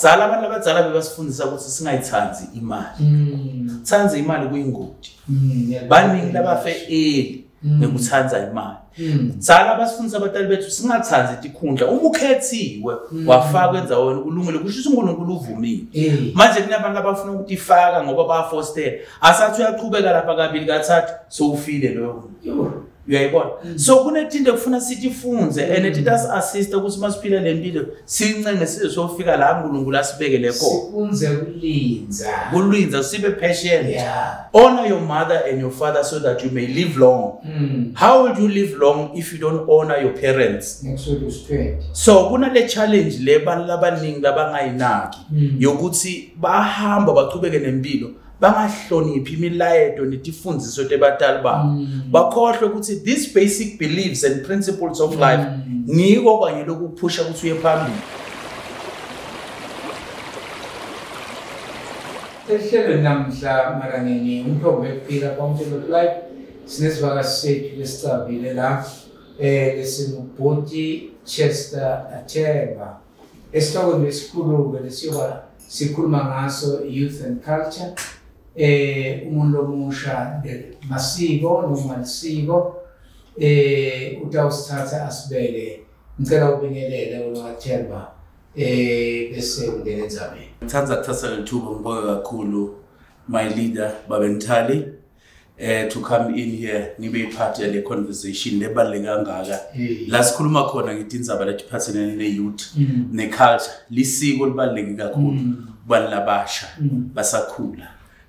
Dzala abantu abadzala bebasifundisa ukuthi singayithandi imali. Thanda imali kuyingoti. Baningi labafe early ngekuthanda imali. Dzala basifundisa abatali bethu singathandi tikhundla. Uma ukhethiwe wafakwa endzaweni kulungile, kusho ukuthi uNkulunkulu uvumile. Manje kunabantu abafuna ukutifaka ngoba bayafostela. Asathi uyaqhubeka lapha kabili kathathu sowufile loyo. Uyayibona? So kunetinto ekufuna sitifunze and it does assist ukuthi masiphila le mpilo sincenge size sofika la uNkulunkulu asibekele khona. Sifunze kulinza. Kulinza, sibe patient. Honor your mother and your father so that you may live long. How will you live long if you don't honor your parents? Exodus 20. So kunale challenge le bantu labaningi labangayinaki yokuthi bahamba bachubeke nempilo bangahloniphi imilayeto netifundiso tebatali babo. Bakhohlwe ukuthi these basic beliefs and principles of life ngiko kanye lokuphusha ukuthi uye phambili. Ehlelweni namhla Marangeni umthombo wekuphila Fountain of Life sinesivakashi sethu lesicabile la lesingubhuti Chester Themba. Esihlokweni lesikhulu-ke lesiyoba sikhuluma ngaso youth and culture, umuntu omusha masiko noma lisiko, utawusithatha asibeke. Ngicela ubingelele uNothemba bese ungena endzabeni. Ngithanda kuthatha leli thuba ngibonge kakhulu my leader Babe Ntali to come in here ngibe part yale conversation lebaluleke kangaka. La sikhuluma khona ngetindzaba letiphathelene ne-youth ne-culture. Lisiko libaluleke kakhulu kubantu labasha basakhula.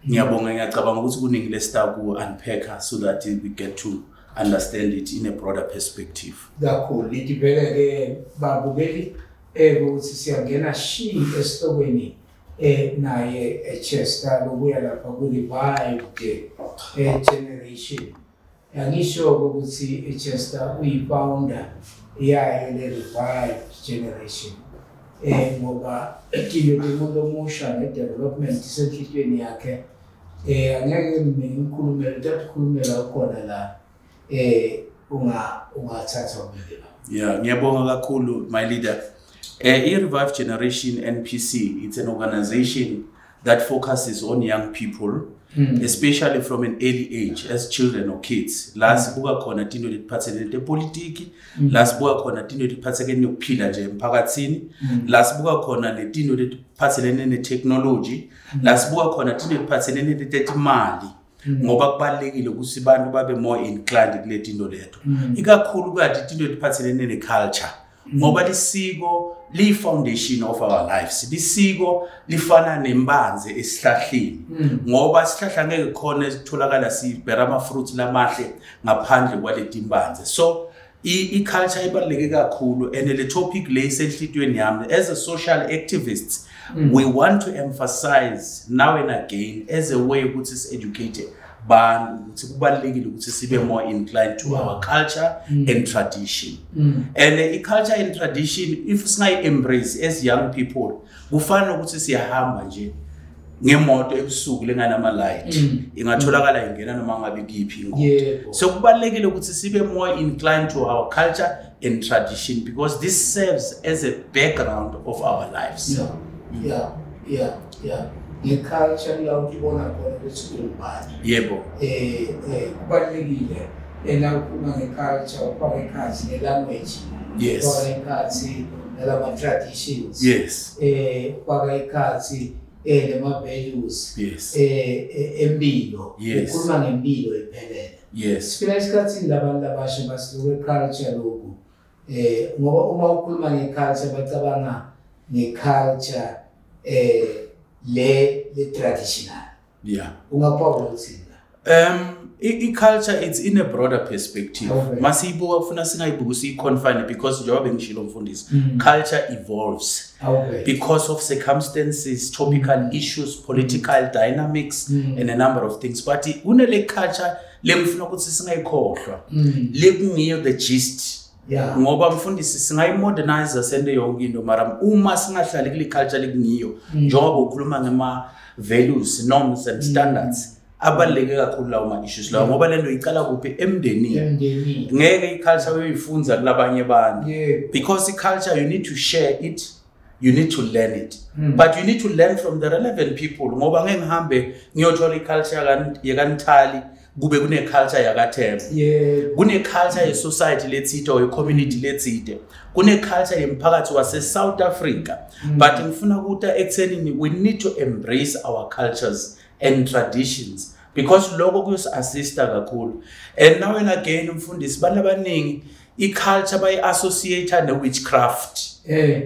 Ngiyabonga, ngiyacabanga ukuthi kuningi lesita ku-unpack so that we get to understand it in a broader perspective. Kakhulu lithi vele-ke babukeli ukuthi siyangena shi esihlokweni naye Chester lobuya lapha ku-Revived Generation. Angisho ukuthi Chester uyi-founder yayo le Revived Generation, ngoba into yomuntu omusha ne-development isenhlitweni yakhe. Angeke mina ngikhulumele, utakukhulumela ukhona la, ungathatha ubeke la. Yeah, ngiyabonga kakhulu my leader. I-Revive Generation NPC, it's an organization that focuses on young people, especially from an early age, as children or kids. La sibuka khona tinto letiphathelene tepolitiki, la sibuka khona tinto letiphathelene nokuphila nje emphakathini, la sibuka khona netinto letiphathelene ne-technology, la sibuka khona tinto letiphathelene netetimali. Ngoba kubalulekile ukuthi abantu babe more inclined kule tinto leto. Ikakhulukazi tinto letiphathelene ne-culture. Ngoba lisiko liyi-foundation of our lives. Lisiko lifana nembanze esihlahleni. Ngoba isihlahla ngeke khona esitholakala sibhera ama-fruits lamahle ngaphandle kwaleti mbanze. So i-culture ibaluleke kakhulu and le topic le isenhlitweni yami as a social activist, we want to emphasize now and again as a way ukuthi si-educate bantu ukuthi kubalulekile ukuthi sibe more inclined to our culture and tradition. And i-culture and tradition, if singayi-embrace as young people, kufana nokuthi siyahamba nje ngemoto ebusuku lenganama-light, ingatholakala ingena noma ngabe kuyiphi ingozi. So kubalulekile ukuthi sibe more inclined to our culture and tradition because this serves as a background of our lives. Nge-culture la ukubona khona ukuthi ungubani. Kubalulekile ena ukhuluma nge-culture, ufaka ekhathi ne-language. Ufaka ekhathi nalama traditions. Ufaka ekhathi nama values. Empilo. Ukhuluma ngempilo iphelele. Siphila esikhathini labantu abasha basiluke culture lokhu. Ngoba uma ukhuluma nge-culture bacabanga nge-culture le traditional. Ungaphawula uthini? I-culture it's in a broader perspective. Masiyibuka kufuna singayibuki siyi-confine because njengoba bengishilo mfundisi, culture evolves. Because of circumstances, topical issues, political dynamics, and a number of things. But kunele culture lengifuna ukuthi singayikhohlwa. Le kungiyo the gist. Ngoba mfundisi singayi-modernize sende yonke into mara uma singahlali kule culture lekungiyo, njengoba ukhuluma ngema values, norms and standards, abaluleke kakhulu lawo ma issues lawo ngoba lento iqala kuphi? Emndenini. Emndenini. Ngeke i-culture uyoyifunza kulabanye abantu. Because i-culture you need to share it, You need to learn it, but you need to learn from the relevant people, ngoba ngeke ngihambe ngiyothola i-culture yakaNtali kube kune-culture yakaThemba. Kune-culture ye-society letsite or ye-community letsite, kune-culture yemphakathi wase-South Africa, but ngifuna kuta ekuthenini we need to embrace our cultures and traditions, because lokho kuyosi-assista kakhulu. And now and again, umfundisi, bantu abaningi i-culture bayi-associate ne-witchcraft.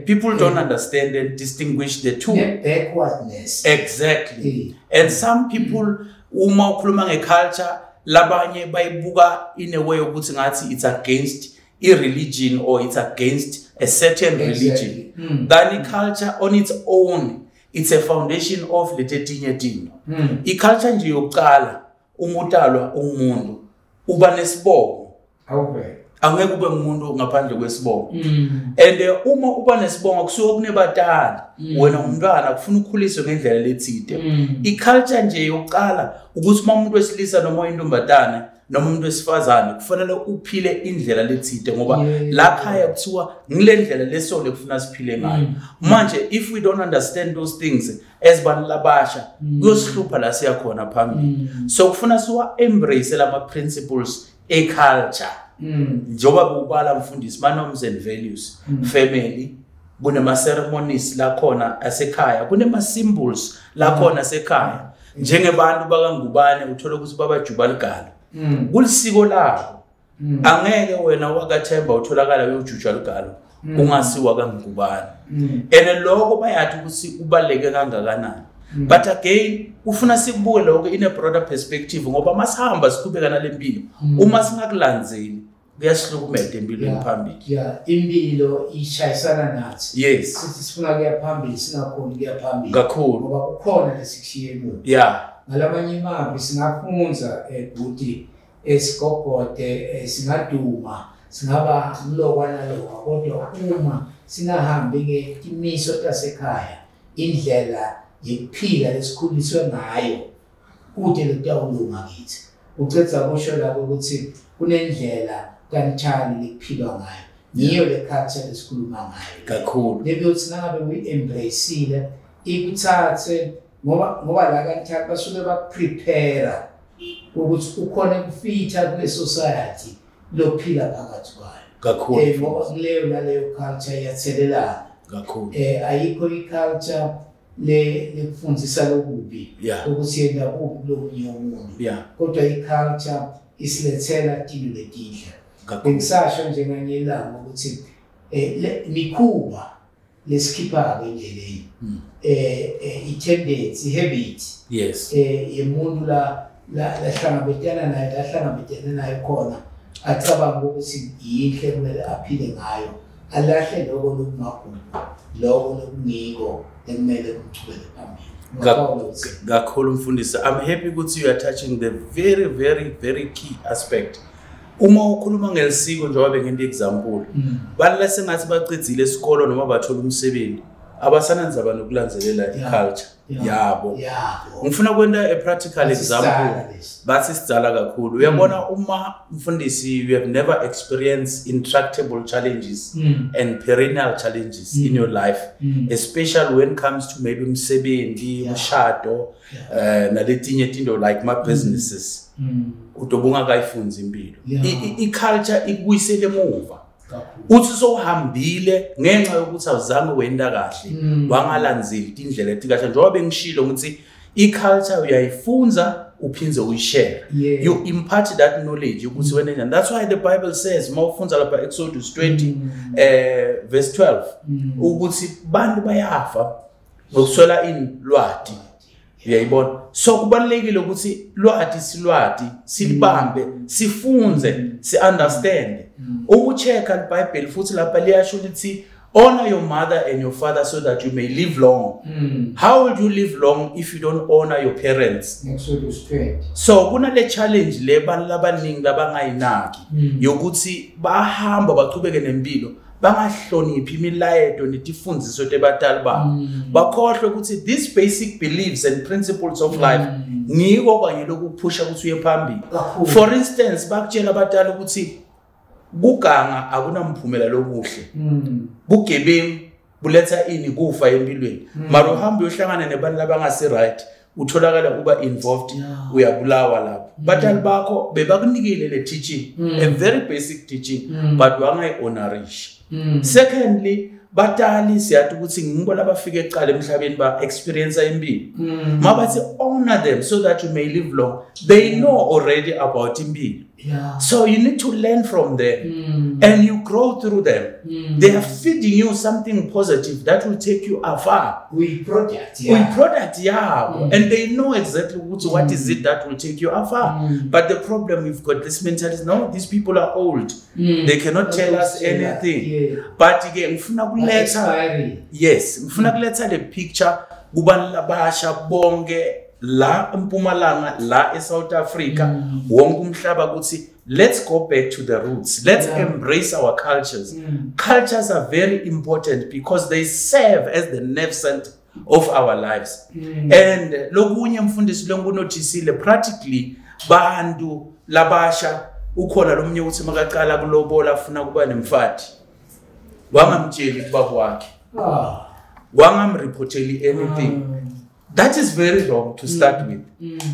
People don't understand and distinguish the two. Ne-backwardness. Exactly. And some people, uma ukhuluma nge-culture, labanye bayibuka in a way ukuthi ngathi it's against i-religion or it's against a certain religion. Then i-culture on its own, it's a foundation of letetinye tinto. I-culture nje yokuqala, uma utalwa ungumuntu, uba nesibongo. Angeke ube ngumuntu ngaphandle kwesibongo. And uma uba nesibongo, kusuke kunebatali. Wena umntwana kufuna ukhuliswe ngendlela letsite. I-culture nje yokuqala ukuthi uma umuntu wesilisa noma intombatane noma umuntu wesifazane, kufanele uphile indlela letsite, ngoba la khaya kuthiwa ngile ndlela lesole kufuna siphile ngayo. Manje if we don't understand those things as bantu labasha, kuyosihlupha la siya khona phambili. So kufuna siwa embrace lama principles e-culture. Njengoba kubala, mfundisi, ma norms and values, family, kunema ceremonies la khona asekhaya, kunema symbols la khona asekhaya. Njengebantu bakaNgubane, uthola ukuthi babajuba ligalo. Kulisiko labo. Angeke wena wakaThemba utholakala uyojujwa ligalo ungasiwa kaNgubane. And lokho bayathi ukuthi kubaleke kangakanani. But again, ufuna sikubuke lokho in a broader perspective, ngoba masihamba siqhubeka nalempilo, uma singakulandzeli kuyasihlukumeta empilweni phambili. Yeah, impilo ishayisana nathi. Sithi sifuna kuya phambili, singakhoni kuya phambili. Kakhulu. Ngoba kukhona lesikushiye emuva. Ngalamanye amazwi, singafunza ebhuti esigogode, singaduma, singaba mlokwa nalokwa, kodwa uma singahambi ngetimiso tasekhaya, indlela yekuphila lesikhuliswe ngayo, kude lekutawulunga kithi. Ucedza kusho lapho ukuthi kunendlela kanjani lekuphilwa ngayo, ngiyo le culture lesikhuluma ngayo. Kakhulu. Lebuyothi nangabe uyi-embraceile, ikuthathe, ngoba la kanjani basuke bakuprepare ukuthi ukhone ukufitha kule society lophila phakathi kwayo. Kakhulu. Ngoba kuleyo naleyo culture iyathelelana. Kakhulu. Ayikho i-culture le lekufundisa lokubi ukuthi yena kubi kulomunye umuntu. Kodwa i-culture isilethela tinto letinhle. Bengisasho njenganye ilanga ukuthi mikhuba lesikhipha endleleni, i-tendency, habit yemuntu la lahlangabetana naye, lahlangabetana naye khona, acabanga ukuthi yinhle kumele aphile ngayo, alahle lokho lokumagugu, lokho lokungiko ekumele kumchubele phambili. Kakhulu, mfundisi. I'm happy ukuthi you are touching the very, very, very key aspect. Uma ukhuluma ngelisiko, njengoba bengente example, bantu sengathi bacedzile isikolo noma bathola umsebenzi, abasanandzaba nokulandzelela i-culture yabo. Ngifuna kwenta a practical Bathi example. Sicala lesi. Bathi sicala kakhulu. Uyabona uma, mfundisi, you have never experienced intractable challenges and perennial challenges in your life, especially when it comes to maybe umsebenzi, umshado, naletinye tinto like my businesses, utobe ungakayifunzi impilo. I-culture ikubuyisele emuva. Kakhulu. Uthi sowuhambile ngenxa yokuthi awuzange wenda kahle, wangalandzeli tindlela etikahle, njengoba bengishilo ukuthi i-culture uyayifunza uphindze uyishare. You impart that knowledge ukuthi wena njani. That's why the Bible says, mawufunza lapha Exodus 20 verse 12, ukuthi bantu bayafa ngokuswela ini? Lwati. Uyayibona? So kubalulekile ukuthi lwati silwati silibambe, sifunze, si-understand. Uma uchecka iBhayibheli futhi lapha liyasho lithi, "Honor your mother and your father so that you may live long." How will you live long if you don't honor your parents? Exodus 20. So kunale challenge le bantu labaningi labangayinaki, yokuthi bahamba bachubeke nempilo bangahloniphi imilayeto netifundiso tebatali babo. Bakhohlwe ukuthi these basic beliefs and principles of life ngiko kanye lokuphusha ukuthi uye phambili. Kakhulu. For instance, bakutshela abatali ukuthi kuganga akunamphumela lokuhle, bugebengu. Buletha ini kufa empilweni. Mara uhamba uyohlangana nebantu labangasi right, utholakala uba involved, uyabulawa lapho. Batali bakho bebakunikile le teaching, a very basic teaching, but wangayi-honorisha. Secondly, batali siyathi ukuthi ngibo labafika ekuqala emhlabeni ba experience impilo. Mabathi honor them so that you may live long. They know already about impilo. So you need to learn from them and you grow through them. They are feeding you something positive that will take you afar. We product, We product, yeah. And they know exactly what is it that will take you afar. But the problem, we've got this mentality, no, these people are old. They cannot tell us anything. But again, ngifuna kuletha, yes, ngifuna kuletha le picture kubantu labasha bonke la eMpumalanga, la eSouth Africa, wonke umhlaba ukuthi let's go back to the roots. Let's embrace our cultures. Cultures are very important because they serve as the nerve center of our lives. And lokunye mfundisi longunotisile practically bantu labasha ukhona lomnye uthi makaqala kulobola afuna kuba nemfati. Wangamtsheli kubaba wakhe. Wangamreporteli anything. That is very wrong to start with.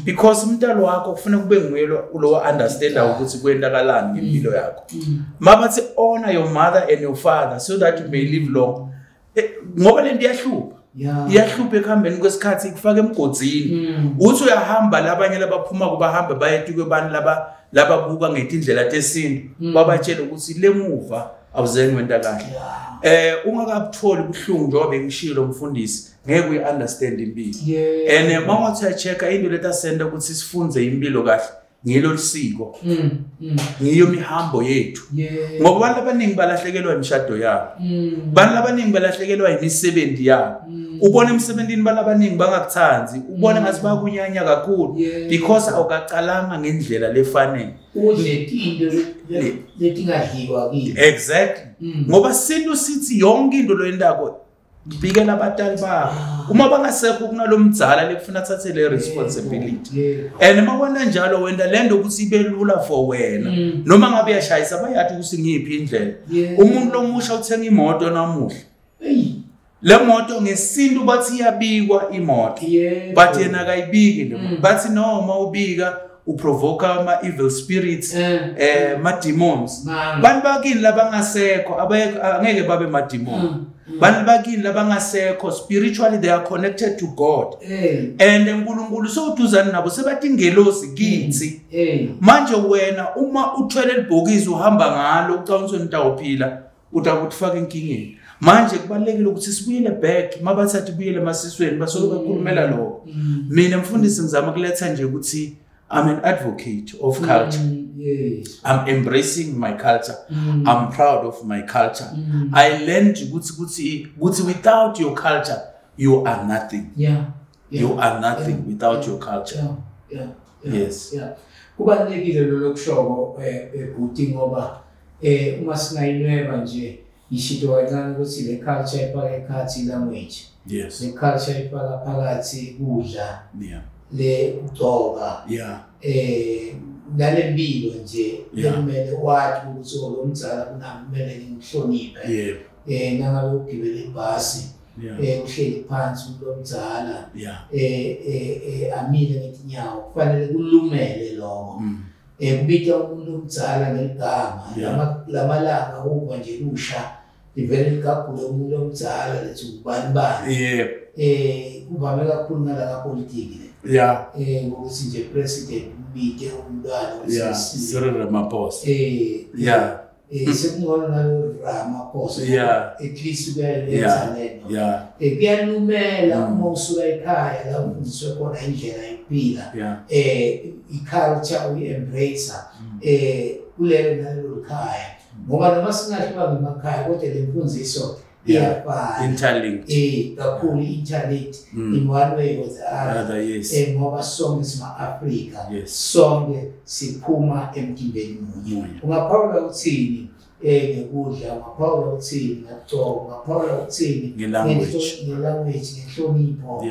Because umntalo wakho kufuna kube nguye lo understand ukuthi kwenzakalani ngempilo yakho. Mabathi honor your mother and your father so that you may live long. Ngoba lento iyahlupha. Iyahlupha ekuhambeni kwesikhathi ikufaka emgodzini. Uthi uyahamba labanye labaphuma kubahamba baye abantu laba lababuka ngetindlela tesintu babatshela ukuthi lemuva awuzenge wenta kahle. Ungakabutholi buhlungu njengoba bengishilo mfundisi ngeke uyi-understand impilo. And mangathi uya-check-a into leta senda ukuthi sifunze impilo kahle ngilo lisiko. Ngiyo mihambo yethu. Ngoba abantu abaningi balahlekelwa imishado yabo. Abantu abaningi balahlekelwa imisebenzi yabo. Ubona emsebenzini abantu abaningi bangakuthandi, ubona ngathi bayakunyanya kakhulu because awukaqalanga ngendlela lefanele. Udle into letingadliwa kini. Exactly. Ngoba sintu sithi yonke into loyendako bikela abatali bakho. Uma bangasekho kunalomdzala lekufuna athathe le responsibility. And mawona njalo wenda lento ukuthi ibe lula for wena. Noma ngabe uyashayisa bayathi ukuthi ngiyiphi indlela. Umuntu lomusha uthenga imoto namuhla. Le moto ngesintu bathi iyabikwa imoto. But yena akayibiki le moto. Bathi noma ubika uprovoka ama evil spirits, ma demons. Bantu bakini labangasekho angeke babe ma demons. Bantu bakini labangasekho spiritually they are connected to God. And uNkulunkulu sewuduzana nabo sebatingelosi kithi. Manje wena uma uthwele libhokisi uhamba ngalo ucabanga ukuthi utawuphila utakufaka enkingeni. Manje kubalekile ukuthi sibuyele back mabathatha ibuyele emasisweni basoke bakhulumela lokho. Mina mfundisi ngizama kuletha nje ukuthi I'm an advocate of culture. Yes. I'm embracing my culture. I'm proud of my culture. I learned ukuthi without your culture, you are nothing. Yeah. You are nothing without your culture. Yeah. Yes. Yeah. Kubalulekile lokushoko bhuti ngoba uma singayinweba nje ishito kancane ukuthi le culture ifaka ekhathi language. Yes. Le culture ifaka phakathi kudla. Yeah. Le kugcoka. Yeah. Nalempilo nje kumele wathi ukuthi lo mdzala kunamele ngimhloniphe. Yeah. Nangabe ugibele ibhasi uhleli phansi umuntu omdzala amile ngetinyawo kufanele kulumele lokho. Kubita umuntu omdzala ngeligama lamalanga uva nje lusha livele ligagule umuntu omdzala lethi ubani bani. Yeah. Kuvame kakhulu ngalaka politiki le. Yeah. Ngokuthi nje president umbite umntwana Yeah, Cyril Ramaphosa. Yeah. Sekungcono nalo Ramaphosa. Yeah. At least kuyayenza lento. Yeah. Kuyalumela uma usuka ekhaya la ufundiswe khona indlela yokuphila. Yeah. I-culture uyi-embrace kulelo nalelo khaya. Ngoba noma singahluka ngemakhaya kodwa le mfundiso Interlinked. Kakhulu interlinked in one way or the other. Yes. Ngoba sonke sima-Afrika. Yes. Sonke siphuma emtimbeni munye. Ungaphawula uthini ngekudla, ungaphawula uthini ngokugcoka, ungaphawula uthini ngelanguage, ngenhlonipho.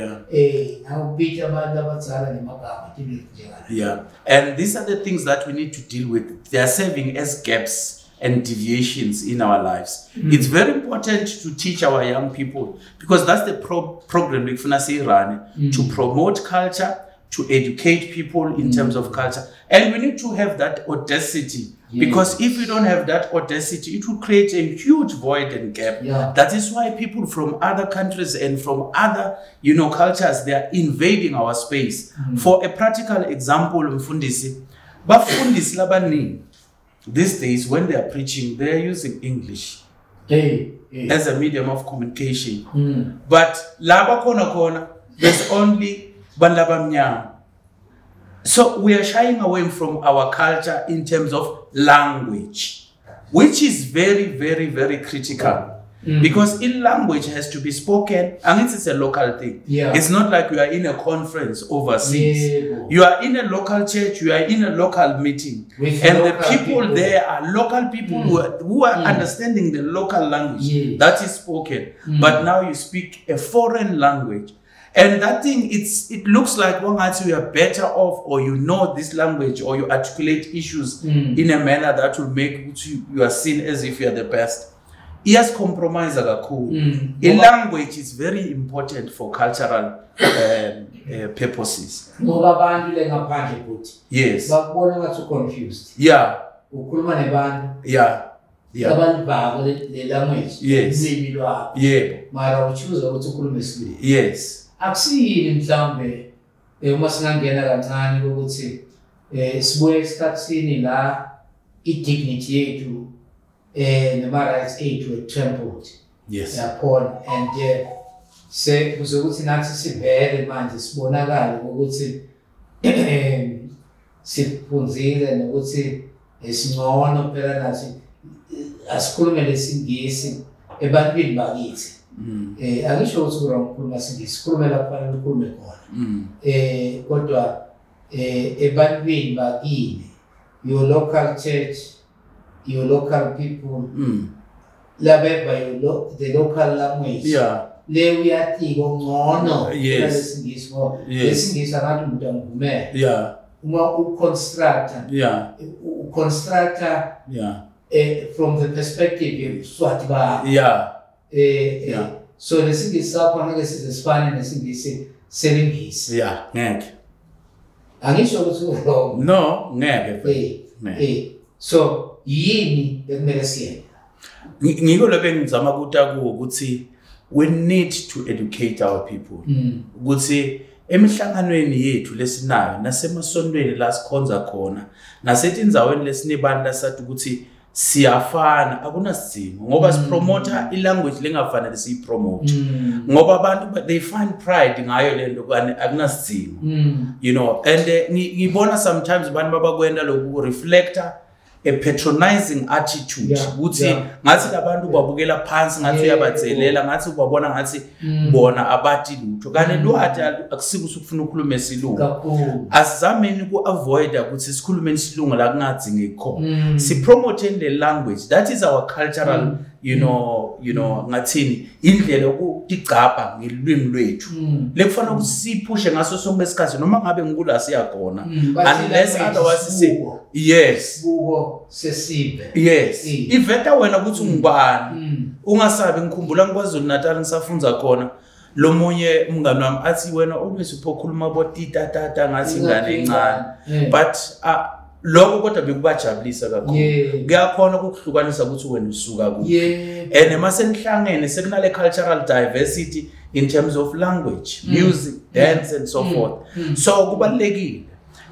Nawubita abantu abadzala ngemagama tinto njengalezo. Yeah. And these are the things that we need to deal with. They are serving as gaps. and deviations in our lives. It's very important to teach our young people, because that's the program lekufuna siyirane, to promote culture, to educate people in terms of culture. And we need to have that audacity, because if we don't have that audacity, it will create a huge void and gap. That is why people from other countries and from other, you know, cultures, they are invading our space. For a practical example, Mfundisi, bafundisi labaningi these days when they are preaching, they are using English as a medium of communication. But laba khona khona, there's only bantu labamnyama. So we are shying away from our culture in terms of language, which is very, very, very critical. Because in language has to be spoken, and it's a local thing. It's not like you are in a conference overseas. You are in a local church, you are in a local meeting. With and the local people there are local people who are understanding the local language that is spoken. But now you speak a foreign language. And that thing, it looks like wangathi you are better off, or you know this language, or you articulate issues in a manner that will make you are seen as if you are the best. Iyasicompromise kakhulu. A language is very important for cultural purposes. Ngoba abantu le ngaphandle futhi. Bakubona ngathi u-confused. Ukhuluma nebantu. Abalivako le language. Ulimi lwabo. Mara uchoose ukuthi ukhulume isilungu. Akusiyini mhlambe uma singangena kancane ukuthi sibuye esikhathini la i-dignity yethu nama rights ethu were trampled. Yaphona, and se kuze ukuthi nathi sivele manje sibonakale ukuthi sifunzile nokuthi singcono phela nathi asikhulume lesingisi ebantwini bakithi. Angisho ukuthi ku-wrong ukukhuluma isingisi, sikhulume la kufanele ukhulume khona. Kodwa ebantwini bakini, your local church, your local people, labeva your the local language. Le uyatiko ngcono kulesingisi ngoba lesingisi angathi umuntu angivumele. Uma uconstructor, uconstructor, from the perspective yobuswati bakho. So lesingisi sakho angeke size sifane nesingisi selingisi. Yeah, ngeke. Angisho ukuthi u-wrong. No, ngeke. Ngeke. So yini ekumele siyenze? Ngiko lo bengizama ukuta kuwo ukuthi we need to educate our people. Ukuthi emihlanganweni yethu lesinayo nasemasontweni la sikhonza khona nasetindzaweni lesinebantu lasathi ukuthi siyafana, akunasidingo ngoba sipromota ilanguage lengafanele siyipromote. Ngoba abantu they find pride ngayo le nto kani akunasidingo. And ngibona sometimes abantu babakwenda lokhu reflector a patronizing attitude. Ukuthi ngathi labantu babukela phansi, ngathi uyabadelela, ngathi ubabona ngathi bona abati lutho. Kanti lwathi akusiko ukuthi ufuna ukukhuluma isilungu. Kakhulu. Asizameni ku-avoid ukuthi sikhulume isilungu la kungadingeki khona. Si-promote the language. That is our cultural, ngathini indlela yokutigcabha ngelwimi lwethu. Lekufanele ukuthi siphushe ngaso sonke isikhathi noma ngabe ngikula siyakhona. But Unless language otherwise si sibuko. Yes. Sibuko sesive. Yes. Iveta wena ukuthi ungubani. Ungasabi, ngikhumbula ngiKwaZulu Natal ngisafunza khona. Lomunye umngani wami athi wena always uphokhuluma bo tita tata ngathi ingane encane. But lokho kodwa bekubajabulisa kakhulu. Kuyakhona ukuhlukanisa ukuthi wena usuka kuphi. And emasenhlangene sekunale cultural diversity in terms of language, music, dance and so forth. So kubalekile.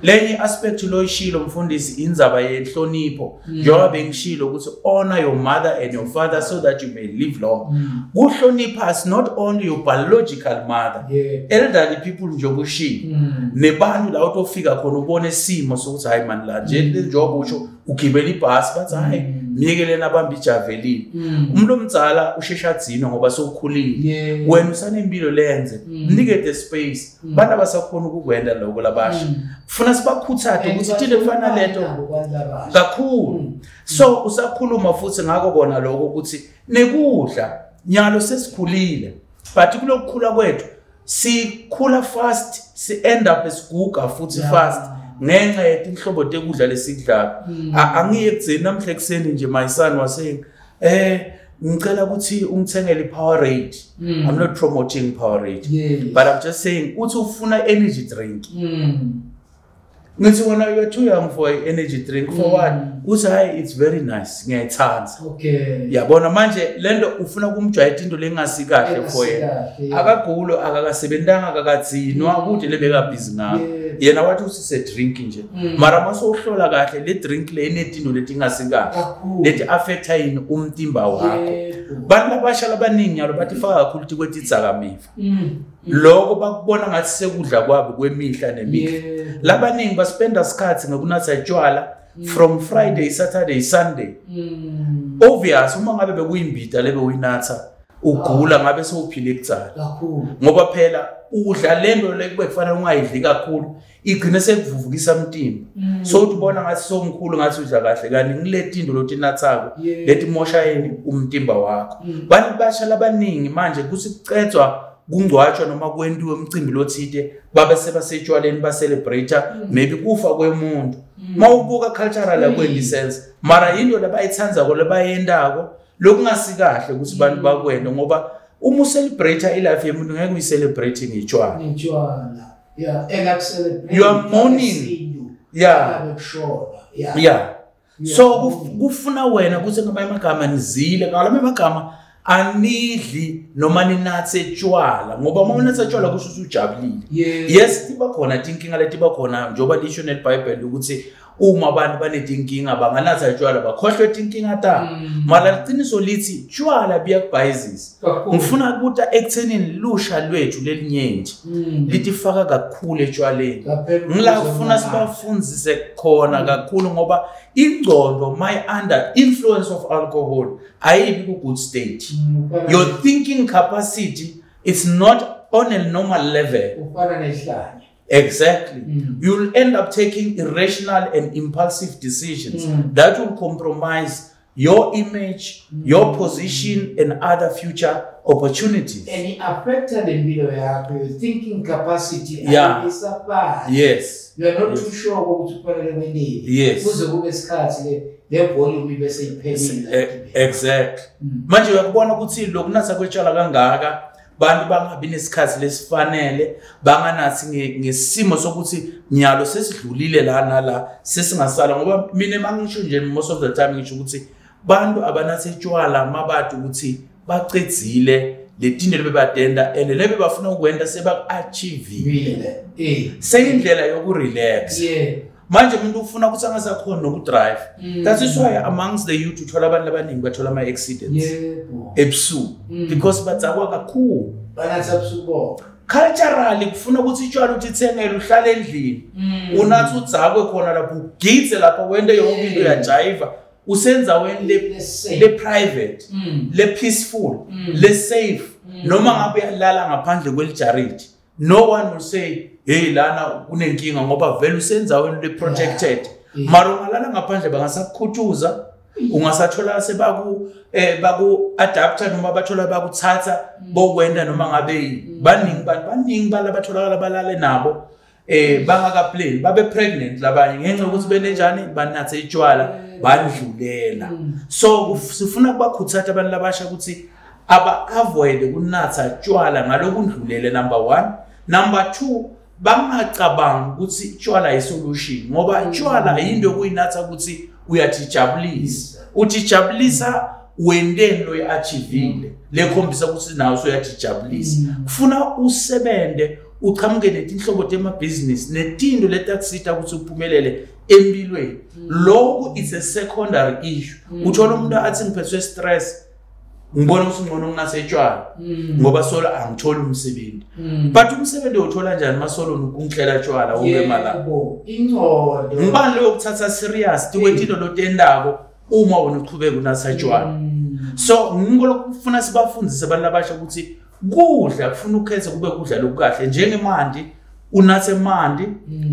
Lenye aspect loyishilo mfundisi indzaba yenhlonipho. Njengoba bengishilo ukuthi honor your mother and your father so that you may live long. Kuhlonipha is not only your biological mother. Elderly people njengoba ushilo. Nebantu la utofika khona ubone isimo sokuthi hayi man la nje njengoba usho ugibela ibhasi bathi hayi miyekeleni abambe ijavelini. Umuntu omdala usheshe adzinwe ngoba sewukhulile. Wena usanempilo lenze. Mnike the space. Abantu abasakhona ukukwenda lokho labasha. Funa sibakhuthaze And ukuthi thina kufana lento nabo abantu abasha. kakhulu. So usakhuluma futhi ngakho kona lokho ukuthi nekudla nyalo sesikhulile but kulokukhula kwethu sikhula fast, si end up esiguga futhi fast Ngenxa yetinhlobo tekudla lesikudlako. Angiye ekudzeni namhla ekuseni nje, my son was saying, "Ngicela ukuthi ungithengele i-Powerade." I'm not promoting Powerade, but I'm just saying uthi ufuna energy drink. Ngithi, "Wena, you are too young for an energy drink. For what?" Uthi, "Hayi, it's very nice, ngiyayithanda." Yabona manje lento ufuna kumjwayeta into lengasi kahle for yena. Kahle. Akagulo, akakasebentanga, akakadzinwa kude lebeka busy ngakho. Yena wathi usise drink nje. Mara masowuhlola kahle, le drink le inetinto letingasi kahle Kakhulu. Leti affecta yini umtimba wakho. Bantu labasha labaningi nyalo batifaka kakhulu tikwetidzakamiva. Lokho bakubona ngathi sekudla kwabo kwemihla nemihla. Labaningi baspenda isikhathi ngokunatha tshwala from Friday, Saturday, Sunday. Obvious, uma ngabe bekuyimbida lebe uyinatha ugula, ngabe sewuphile kudzala. Kakhulu. Ngoba phela udla lento le kube kufanele ungayidli kakhulu, igcine sekuvuvukisa umtimba. So uthi ubona ngathi somkhulu, ngathi udla kahle, kanti ngileti into lotinathako letimosha yini umtimba wakho. Bantu basha labaningi manje kuthi kucedzwa kungcwatshwa noma kwentiwe umcimbi lothite, babe sebasetshwaleni, ba-celebrate maybe kufa kwemuntu. Mawubuka cultural, akwendi sense, mara yinto labayithandzako, labayendako, lokungasi kahle ukuthi bantu bakwende, ngoba uma ucelebrate ilife yemuntu, ngeke uyicelebrate ngetshwala. Ngetshwala. Yeah, engakucelebrate. You are mourning. Ngabe kushona. Yeah. So kufuna wena ukuthi ngamanye amagama nizile, ngalamanye amagama anidli noma ninathe tshwala, ngoba uma unathe tshwala kusho ukuthi ujabulile. Yes, tiba khona tinkinga letiba khona, njengoba lisho neliBhayibheli ukuthi uma abantu banetinkinga banganatha tshwala bakhohlwe tinkinga tabo. Mara liqiniso lithi tshwala buyakubhayizisa. Kakhulu. Ngifuna ukuta ekuthenini lusha lwethu lelinyenti litifaka kakhulu etshwaleni. Ngaphela. Ngila kufuna sibafundzise khona kakhulu, ngoba ingcondo my under influence of alcohol ayibi ku good state. Your thinking capacity is not on a normal level. Ufana nehlanya. Exactly. You'll end up taking irrational and impulsive decisions that will compromise your image, your position and other future opportunities. And i-affecta lempilo yakho, your thinking capacity ayisafani. You are not too sure ukuthi kufanele kwenteni. Kuze kube isikhathi le volume ibe seyiphelile. Exactly. Manje uyakubona ukuthi lokunatha kwetshwala kangaka, bantu bangabi nesikhathi lesifanele, banganathi ngesimo sokuthi nyalo sesidlulile la nala, sesingasala. Ngoba mina mangisho nje, most of the time ngisho ukuthi bantu abanathe tshwala mabadi ukuthi bacedzile letinto lebebadenda and lebe bafuna ukwenda sebaku-achievile. Vile. Seyindlela yokurelax. Manje umuntu ufuna ukuthi angasakhoni nokudrive. That is why amongst the youth uthola abantu abaningi bathola ama-accidents ebusuku, because badzakwa kakhulu. Banatha busuku bonke. Culturally kufuna ukuthi itshwala uthi ithengele, uhlale endlini, unathi udzakwe khona lapho, ugidze lapho, wente yonke into, uyajayiva usenzaweni le Le-safe. Le private, le peaceful, le safe. Noma ngabe uyalala ngaphandle kwelijaridi, no one will say, "Hey, lana kunenkinga," ngoba vele usenzaweni le protected. Mara ungalala ngaphandle, bangasakukhuthuza, ungasathola sebaku baku adapta noma bathola bakuthatha bokwenda noma ngabe yini. Baningi bantu, baningi bala batholakala balale nabo bangakaplani, babe pregnant labanye ngenxa yokuthi benenjani, banathe itshwala bandlulela. So sifuna kubakhuthaza abantu labasha ukuthi aba avoid kunatha tshwala ngalokundlulele, number 1. Number 2, bangacabangi ukuthi tshwala isolution, ngoba tshwala yinto yokuyinatha ukuthi uyatijabulisa, utijabulisa wendeni lo achievile lekhombisa ukuthi nawe usuyatijabulisa. Kufuna usebente, uchamuke netinhlobo temabhizinisi netinto letakusita ukuthi uphumelele empilweni. Lokhu is a secondary issue. Uthola umuntu athi, "Ngiphethwe stress, ngibona ukuthi ngcono nginathe tshwala ngoba solo angitholi umsebenzi." But umsebenzi uthola njani masolo ukungihlela tshwala ube mala? Yebo, ingcondo. Ngibani leyo kuthatha serious tikwetilo lotendako uma wena uchubeka unatha tshwala? So ngiko lokufuna sibafundise abantu abasha ukuthi kudla kufuna ukhethe kube kudla lokukahle, njengemandi, unathe mandi,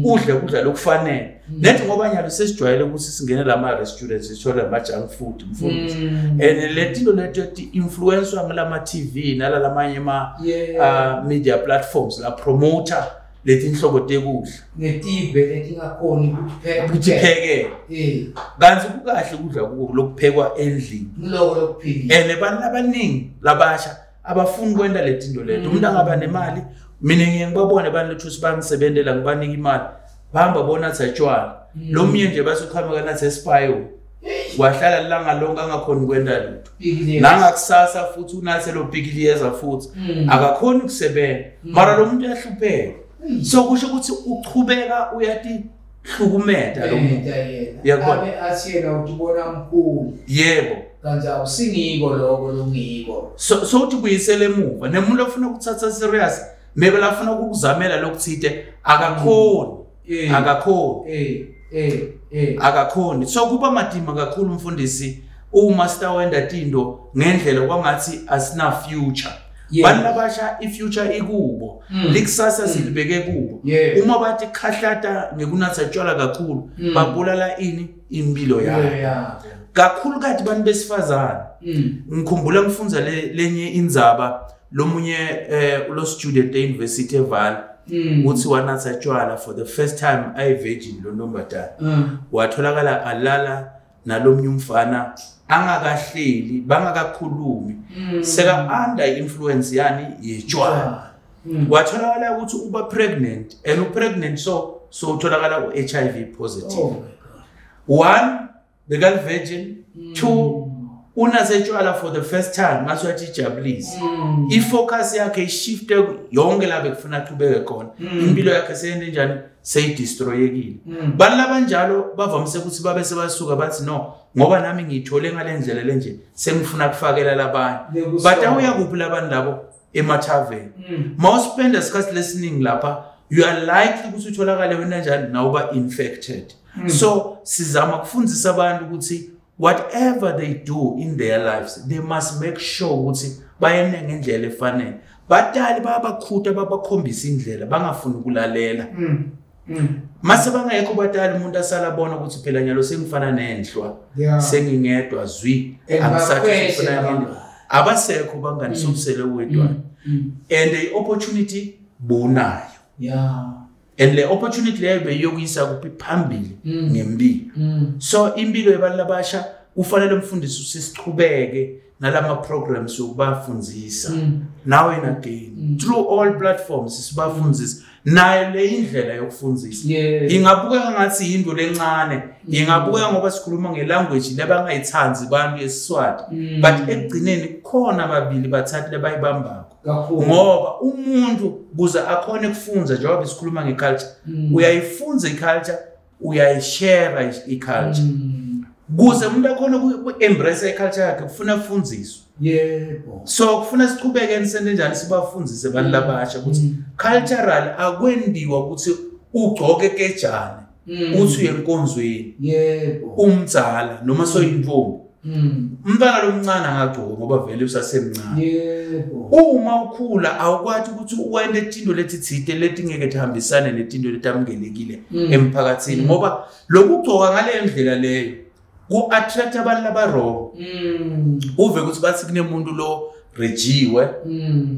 udle kudla lokufanele nethi, ngoba nyalo sesijwayele ukuthi singene lama restaurants, sithole ama junk food, mfundisi. And letinto leto ti-influencwa ngilama TV nalalamanye ma media platforms la promoter Letinhlobo tekudla netive letingakhoni kutiphekela. Kanti kukahle kudla lokuphekwa endlini. Ngiloko lokuphilile. And abantu abaningi labasha abafuni kwenta letinto leto. Umuntu angaba nemali, mina ngiye ngibabone abantu lethu bangisebentela ngibanika imali. Bahamba bona tshwala. Lo mnye nje basuqhamuka nathi esipayo. Wahlala langa lonke angakhoni kwenta lutho. Nangakusasa futhi unathe lo pikiliyeza futhi. Akakhoni ukusebenza. Mara lo muntu uyahlupheka. So kusho ukuthi uchubeka uyatihlukumeta lo muntu. Yabona abe athi yena utibona mkhulu. Yebo. Kanti awusingiko lokho longiko. So uthi buyisele emuva nemuntu ofuna ukuthatha serious maybe lafuna ukuzamela lokuthite akakhoni. Akakhoni. Akakhoni. So kuba madima kakhulu umfundisi uma sitawenda tindo ngendlela kwangathi asina future. Bantu labasha i-future ikubo. Likusasa silibeke kubo. Uma bathi khahlata ngekunatha tshwala kakhulu babulala ini impilo yabo. Kakhulu kathi bantu besifazane. Ngikhumbula ngifunza lenye indzaba lomunye lo student e-university eVaal. Uthi wanatha tshwala for the first time ayi virgin lo ntombazana. Watholakala alala nalomnye umfana angakahleli bangakakhulumi seka under influence yani yetshwala. Watholakala ukuthi uba pregnant and u pregnant so utholakala u HIV positive. Oh my God. 1 bekal virgin, 2 unasetshwala for the first time ngathi ijabulise. I-focus yakhe ishifte yonke la bekufuna aqhubeke khona. Impilo yakhe seyende njani seyidestroyekile. Bantu labanjalo bavamise ukuthi babe sebasuka bathi no ngoba nami ngiyithole ngalendlela lenje sengifuna kufakela labanye. But awuya kuphi labantu labo emathaveni. Mawuspenda isikhathi lesiningi lapha you are likely ukuthi utholakale wena njani nawuba infected. So sizama kufundisa abantu ukuthi whatever they do in their lives they must make sure ukuthi bayene ngendlela efanele. Batali bayabakhuta babakhombisa indlela bangafuni ukulalela. Mase bangekho batali umuntu asala bona ukuthi phela nyalo sengifana nenhlwa sengingedwa zwi angisathi ufuna abasekho bangani sokusele wedwa. And the opportunity bonayo. And le opportunity leyo beyokuyisa kuphi phambili ngempilo. So impilo yabantu labasha kufanele umfundisi usisichubeke nalama programs yokubafundisa. Now and again through all platforms sibafundisa nayo le indlela yokufundisa. Ingabukeka ngathi into lencane, ingabukeka ngoba sikhuluma ngelanguage labangayithanzi abantu yesiSwati, but ekugcineni kukhona ababili bathathu labayibambako. Ngoba umuntu kuze akhone kufunza njengoba sikhuluma ngeculture, uyayifunza iculture, uyayishare iculture. Kuze umuntu akhone ku-embrace iculture yakhe kufuna afundziswe. Yebo. So kufuna sichubeke nisente njani sibafundzise abantu labasha ukuthi cultural akwendiwa ukuthi ugcoke kejane uthi uye enkonzweni. Yebo. Umdzala noma soyintombi. Umntwana lomncane angagcoka ngoba vele usasemncane. Yebo. Uma ukhula awukwathi ukuthi uwende tinto leti thite letingeke tihambisane netinto letamukelekile emphakathini ngoba lokugcoka ngale ndlela leyo ku-attract abantu labarong. Uve ukuthi bathi kunemuntu lo rejiwe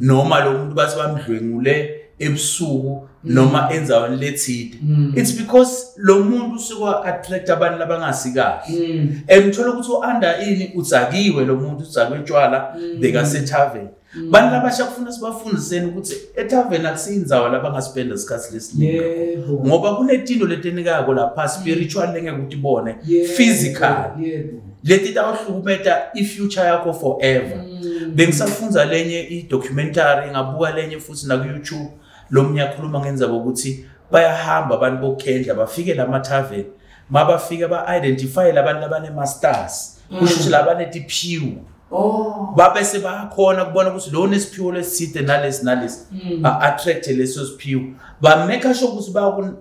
noma lo muntu bathi bamdlwengule ebusuku noma endaweni lethide. It's because lo muntu usuka attract abantu labangasi kahle. And uthola ukuthi u-under ini utsakiwe lo muntu utsakwe tshwala bekasethaveni. Bantu labasha kufuna sibafundiseni ukuthi ethaveni akusiyindzawo labangaspenda isikhathi lesiningi. Ngoba kunetinto letenikako lapha spiritual lengeke utibone physical. Leti tawuhlukumeta i-future yakho forever. Bengisafunza lenye i-documentary ngabuka lenye futhi na ku YouTube lo mnye akhuluma ngenzaba ukuthi bayahamba abantu bokhendla bafike lamathaveni mabafika ba-identify labantu labane-masters kusho ukuthi labanetiphiwo. Babese bayakhona kubona ukuthi lo nesiphiwo lesithide nalesi nalesi ba-attract leso siphiwo ba-make sure ukuthi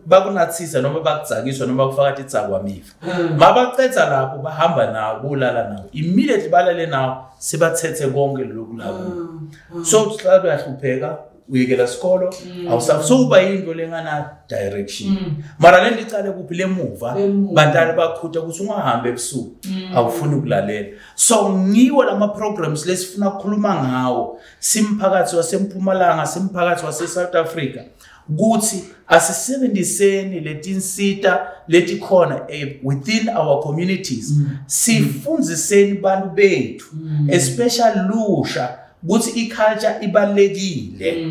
bakunathisa noma bakudzakiswa noma bakufaka tidzakwamiva. Mabacetha lapho bahamba nawo bolala nawo immediately balale nawo sebathethe konke lokhu lapho. So uhlala uyahlupheka Uyekela sikolo, awusafuba into lengana direction. Mara lento icale kuphi? Lemuva. Lemuva. Batali bakhuta ukuthi ungahambi ebusuku, awufuni ukulalela. So ngiwo lama programs lesifuna ukukhuluma ngawo simphakathi waseMpumalanga, simphakathi wase South Africa, kuthi asisebenziseni letinsita letikhona within our communities, sifundziseni bantu bethu, especially lusha, ukuthi i-culture ibalekile.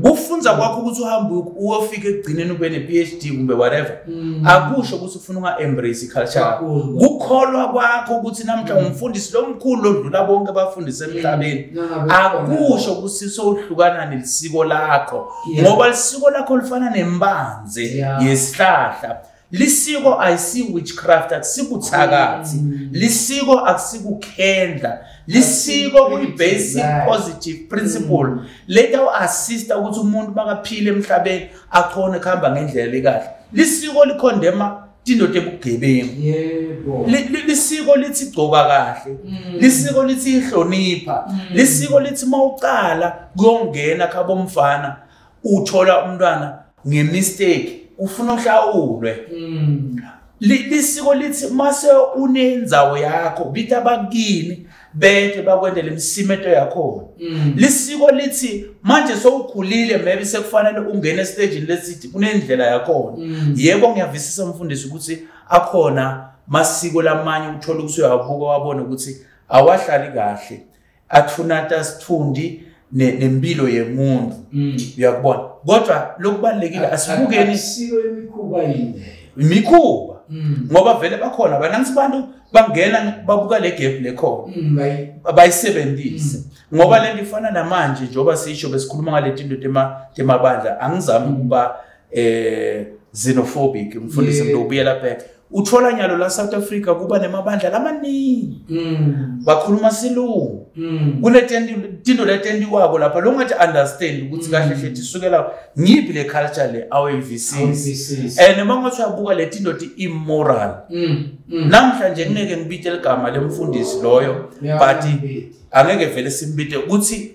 Kufunza kwakho ukuthi uhambe uyofika ekugcineni ube ne-PhD kumbe whatever, akusho ukuthi ufuna unga-embrace i-culture yakho. Kakhulu. Kukholwa kwakho ukuthi namhla umfundisi lomkhulu lodlula bonke abafundisi emhlabeni, Nangabe akusho ukuthi sowuhlukana nelisiko lakho, ngoba lisiko lakho lifana nembanze yesihlahla. Lisiko ayisi witchcraft, akusikuthakathi. Lisiko akusikukhendla, lisiko kuyi-basic positive principle leta u-assista ukuthi umuntu makaphile emhlabeni akhone kuhamba ngendlela ekahle. Lisiko li-condemna tinto tebugebengu. Lisiko lithi gcoka kahle. Lisiko lithi ihlonipha. Lisiko lithi mawucala kuyongena khabo mfana, uthola umntwana nge-mistake, ufuna uhlawulwe. Lisiko lithi mase unendzawo yakho, bita bakini bete bakwendele imisimeto yakhona. Lisiko lithi manje sowukhulile, maybe sekufanele ungene estagini lesithi kunendlela yakhona. Yebo, ngiyavisisa mfundisi ukuthi akhona masiko lamanye uthola ukuthi uyawabuka wabona ukuthi awahlali kahle, athunata sithundi nempilo yemuntu. Uyakubona, kodwa lokubalulekile asibukeni. Akusiko imikhuba yini leyo? Imikhuba, ngoba vele bakhona banansi bantu bangena babuka le gap lekhona, bayisebenzise, ngoba lento ifana namanje njengoba sisho besikhuluma ngale tinto temabandla. Angizami ukuba xenophobic mfundisi. Ngizobuyela back, uthola nyalo la South Africa kuba nemabandla lamaningi, bakhuluma silungu. Kunetinto letentiwako lapha longathi understand ukuthi kahle hle tisukela ngiphi le culture le, awuyivisisi. Awuyivisisi. And uma ngathi uyabuka le tinto ti immoral. Namhlanje ngeke ngibite ligama lemfundisi loyo, but Ngiyambita. angeke vele simbite ukuthi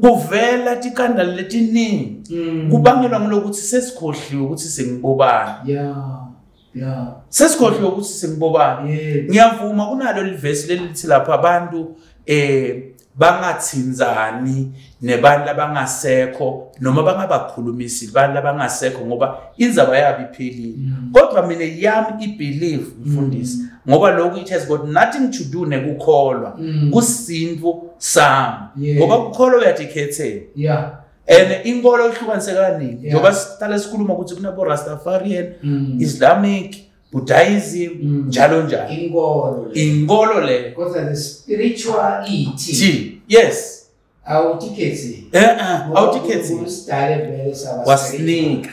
kuvela tikandali letiningi, kubangelwa ngilokuthi sesikhohliwe ukuthi singibobani. Sesikhohliwe ukuthi singibobani. Ngiyavuma kunalo livesi lelithi lapha abantu bangathinzani nebantu abangasekho noma bangabakhulumisi abantu abangasekho ngoba indzaba yabo iphelile. Kodwa mina yami i-belief mfundisi, ngoba lokhu it has got nothing to do nekukholwa, kusintu sami, ngoba kukholwa uyatikhethela and inkolo ihlukanise kaningi, njengoba sihlale sikhuluma ukuthi kunabo Rastafarian, Islamic, Buddhism, njalo njalo. Inkolo le. Inkolo le. Kodwa the spirituality T, yes. Awutikhethi. Awutikhethi. Usidale vele saba Wasinika.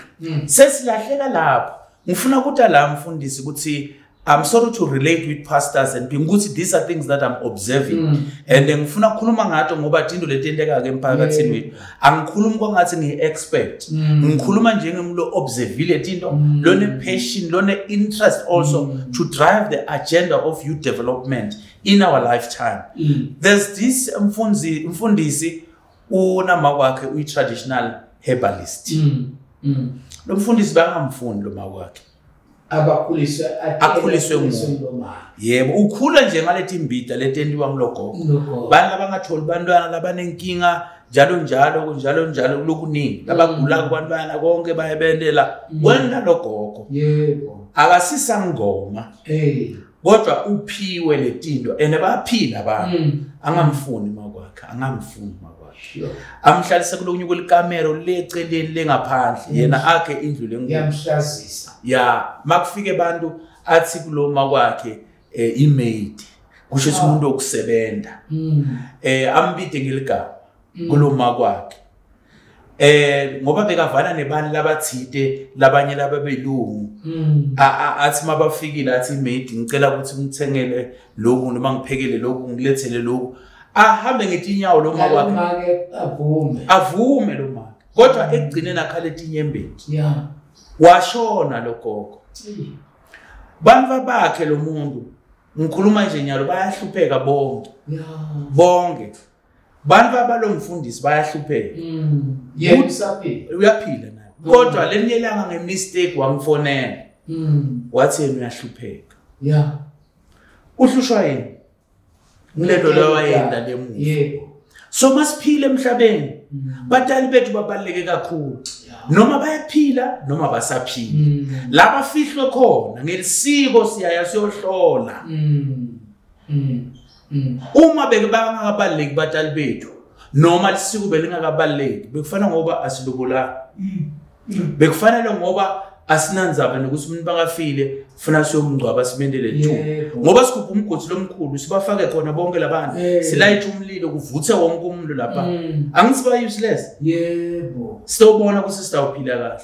Sesilahleka lapho. Ngifuna ukuthi la mfundisi ukuthi I'm sorry to relate with pastors and being ukuthi these are things that I'm observing and ngifuna ukukhuluma ngato ngoba tinto letenteka ke emphakathini wethu. Angikhulumi kwangathi ngiyi-expert, ngikhuluma njengemuntu observile tinto, lone passion, lone interest also to drive the agenda of youth development in our lifetime. There's this mfundisi unama kwakhe uyi-traditional herbalist. Lo mfundisi bangamfuni lo makwakhe. Abakhuliswe. Akhuliswe nguye. Ngumama. Yebo, ukhula nje ngaleti mbida letentiwa ngulogogo. Ngulogogo. Bantu labangatholi bantwana, labanenkinga njalo njalo njalo njalo, lokuningi, labagula kubantwana konke bayabendela wena logogo. Akasisangoma, kodwa uphiwe letinto and bayaphila abantu. Angamfuni makwakhe, angamfuni makwakhe. Amhlalise kulonye kwelikamero leceleni lengaphandle, yena akhe indlu lenkulu. Ngiyamhlazisa. Ya, makufike abantu athi kuloma kwakhe i-maid, kusho ukuthi umuntu wokusebenza. Ambide ngeligama kuloma kwakhe, ngoba bekavana nebantu labathide labanye lababelungu. Athi mabafikile athi maid, ngicela ukuthi ngithengele lokhu noma ngiphekele lokhu, ngilethele lokhu, ahambe ngetinyawo lo ma kwakhe. Make avume. Avume lo make, kodwa ekugcineni akhala etinyembeti. Washona lo gogo. Bantu bakhe lo muntu ngikhuluma nje nyalo bayahlupheka bonke. Bonke. Bantu abalomfundisi bayahlupheka. Yena usaphila. Uyaphila naye. Kodwa lelinye ilanga ngemistake wamfonela. Wathi yena uyahlupheka. Yeah. Uhlushwa yini? Ngilento leyo wayenda lemuva. Yebo. So masiphile emhlabeni. Batali bethu babaluleke kakhulu. Noma bayaphila noma basaphila. Laba fihlwe khona ngelisiko siyaya siyohlola. Uma beke bangakabaluleki batali bethu noma lisiko belingakabaluleki bekufana ngoba asilobolana. Bekufanele ngoba asinandzaba nokuthi umuntu bakafile funa siyomngcwaba simendele thu. Ngoba sigubha umgodi lomkhulu sibafake khona bonke labantu. Silayithe umlilo kuvuthe wonke umuntu lapha. Angithi ba useless. Yebo. Sitobona ukuthi sitawuphila kahle.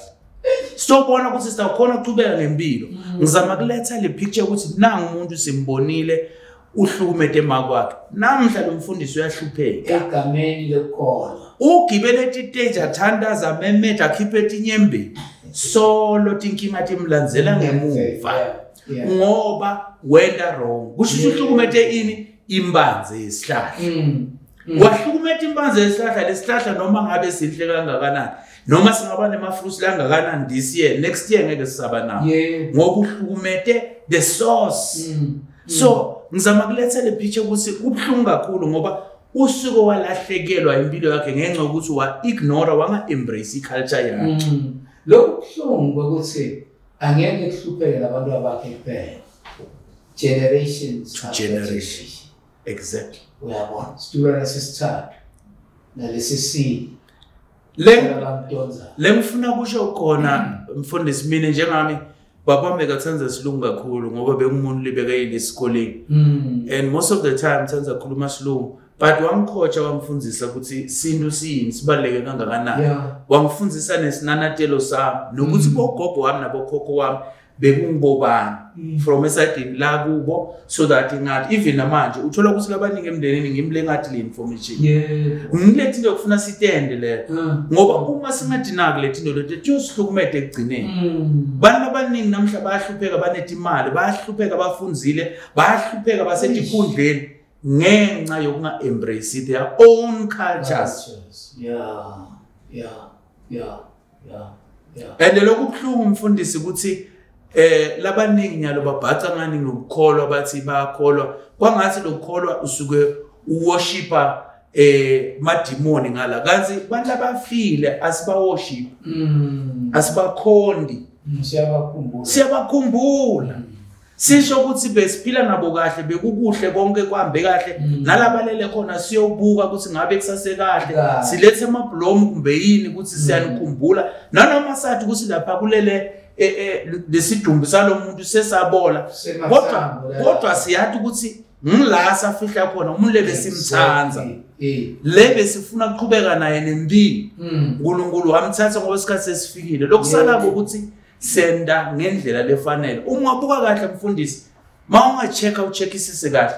Sitobona ukuthi sitawukhona ukuqhubeka ngempilo. Ngizama kuletha le picture ukuthi nangu umuntu simbonile uhlukumete emakwakhe. Namhla lo mfundisi uyahlupheka. Egameni lokukholwa. Ugibele titeja thandaza memetha akhiphe tinyembeni. Solo tinkinga timlandzela ngemuva. Ngoba wenda wrong. Kusho uhlukumete ini imbanze yesihlahla. Wahlukumeta imbanze yesihlahla lesihlahla noma ngabe sihle kangakanani. Noma singaba nemafruits langakanani this year, next year ngeke sisaba nawo. Ngoba uhlukumete the source. So ngizama kuletha le picture ukuthi kubuhlungu kakhulu ngoba usuko walahlekelwa impilo yakhe ngenxa yokuthi wa ignore wanga embrace iculture yakhe. Lokhu kubuhlungu ukuthi angeke kuhlupheke labantu abakhe kuphela. Generations to generation. Exactly. Uyabona situlwana sesithathu nalesi sine. Le ngifuna kusho khona mfundisi mina njengami baba bekathanda isilungu kakhulu ngoba bengumuntu libekayile esikoleni. And most of the time thanda khuluma isilungu but wamkhocha wamfundisa ukuthi sintu siyini sibaluleke kangakanani. Wamfundisa nesinanatelo sami nokuthi bogogo wami nabokhokho wami bekungibobani from esayidini la kubo so that ngathi even namanje uthola ukuthi labaningi emndenini ngimle ngathi le information. Ngilethe into yokufuna sitende leyo ngoba uma singadinaki le tinto leto tiyosihlukumete ekugcineni. Bantu abaningi namhla bayahlupheka banetimali, bayahlupheka bafunzile, bayahlupheka basetikhundleni ngenxa yokunga embrace their own cultures. Yeah. And lokhu kubuhlungu mfundisi ukuthi labaningi nyalo babhaca ngani ngokukholwa bathi bayakholwa kwangathi lokukholwa usuke uworshipa madimoni ngala kanti bantu abafile asibaworship asibakhondi siyabakhumbula sisho ukuthi besiphila nabo kahle bekukuhle konke kuhambe kahle nalabalele khona siyobuka ukuthi ngabe kusase kahle silethe amablomu kumbe yini ukuthi siyanikhumbula nanoma sathi ukuthi lapha kulele lesidumbu salomuntu sesabola kodwa siyathi ukuthi ngila safihla khona umuntu lebe simthanza le besifuna ukuqhubeka naye nempilo uNkulunkulu wamthatha ngoba isikhathi sesifikile lokusala ukuthi senda ngendlela lefanele. Uma ungabuka kahle mfundisi mawunga-check ucheckisise kahle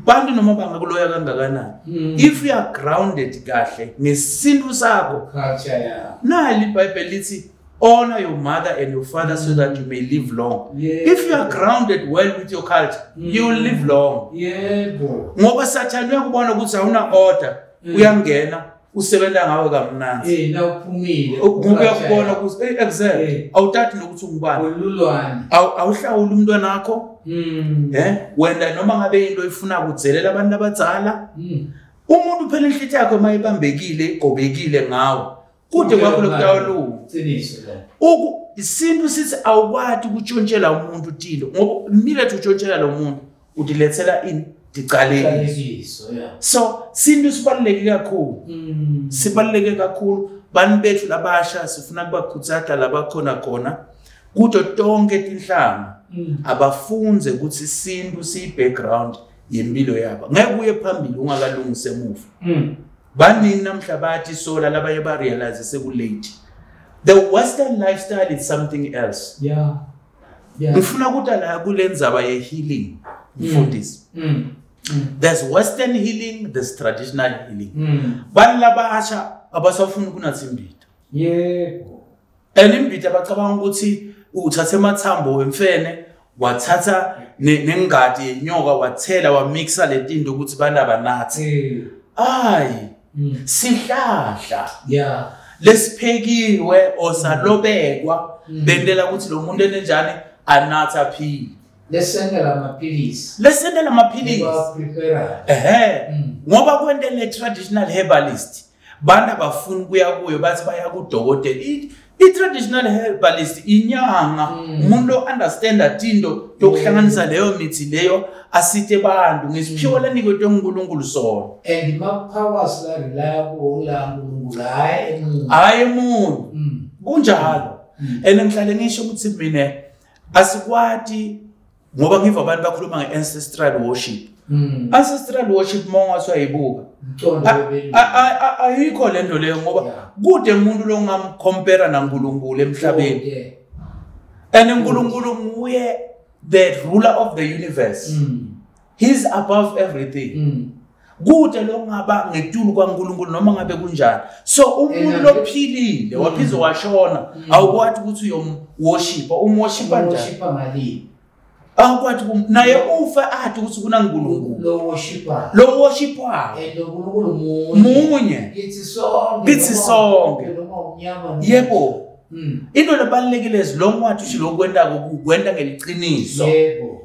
bantu noma bangakuloya kangakanani if you are grounded kahle ngesintu sakho nali iBhayibheli lithi honor your mother and your father so that you may live long. If you are grounded well with your culture, you will live long. Yebo. Ngoba Sathane uyakubona ukuthi awuna order, uyangena usebenza ngawe kamnandi. Na uphumile. Uyakubona ukuthi exactly. Awuthathi nokuthi ungubani. Ululwane. Awuhlawula umntwana wakho. Wena noma ngabe into ifuna ukudzelela abantu abadzala. Umuntu phela inhlithiyo yakhe mayibambekile, igobekile ngawe. Kude kwakho lokutawuluka. Qiniso la. Isintu sithi awukwazi ukutshontshela umuntu tilo ngoba immediately utshontshela lo muntu utilethela ini dicalekiso. So sintu sibaluleke kakhulu. Sibaluleke kakhulu bantu bethu labasha sifuna kubakhuthaza labakhona khona kuto tonke tinhlanga abafunze ukuthi isintu siyi background yempilo yabo. Ngeke uye phambili ungakalungisi emuva. Baningi namhla bathi sola labaye ba realize sekulate. The western lifestyle is something else. Yeah. Ngifuna ukuthi la kulenzaba ye healing mfundisi. There's western healing, there's traditional healing. Bantu labasha abasafuni kunatha imbita. Yebo. And imbita bacabanga ukuthi uthathe amathambo wemfene wathatha nengadi yenyoka wathela wamixa letinto ukuthi bantu abanathi. Ayi, sihlahla lesiphekiwe osalobekwa bendela ukuthi lo muntu enenjani anatha aphile. Lesendela amaphilisi. Lesendela amaphilisi. Ehe. Ngoba kwentele traditional herbalist bantu abafuni kuya kuyo bathi baya kudokotela. I-traditional herbalist inyanga, umuntu o-understanda tinto tokuhlanganisa leyo mithi leyo asite bantu ngesiphiwo lanikwe uNkulunkulu sona. And ma-powers la reliable la uNkulunkulu, hhayi emuntu. Hhayi emuntu. Kunjalo. And ngihlale ngisho ukuthi mina asikwati ngoba ngiva abantu bakhuluma nge-ancestral worship. Ancestral worship uma ungathi uyayibuka ayikho lento leyo ngoba kude umuntu lo ongamcompare naNkulunkulu emhlabeni. And uNkulunkulu nguye the ruler of the universe. He's above everything. Kude lo ngaba ngetulu kwaNkulunkulu noma ngabe kunjani. So umuntu lophilile waphize washona awukwazi ukuthi uyomworship, umworship kanjani? Umworship ngaliphi? Awukwathi naye ufa athi ukuthi kunaNkulunkulu. Lo worshipa. Lo worshipa. And uNkulunkulu munye. Kithi sonke. Kithi sonke. Noma umnyama. Yebo. Into lebalulekile ezilongwathi uthi lokwenda kwenda ngeliqiniso. Yebo.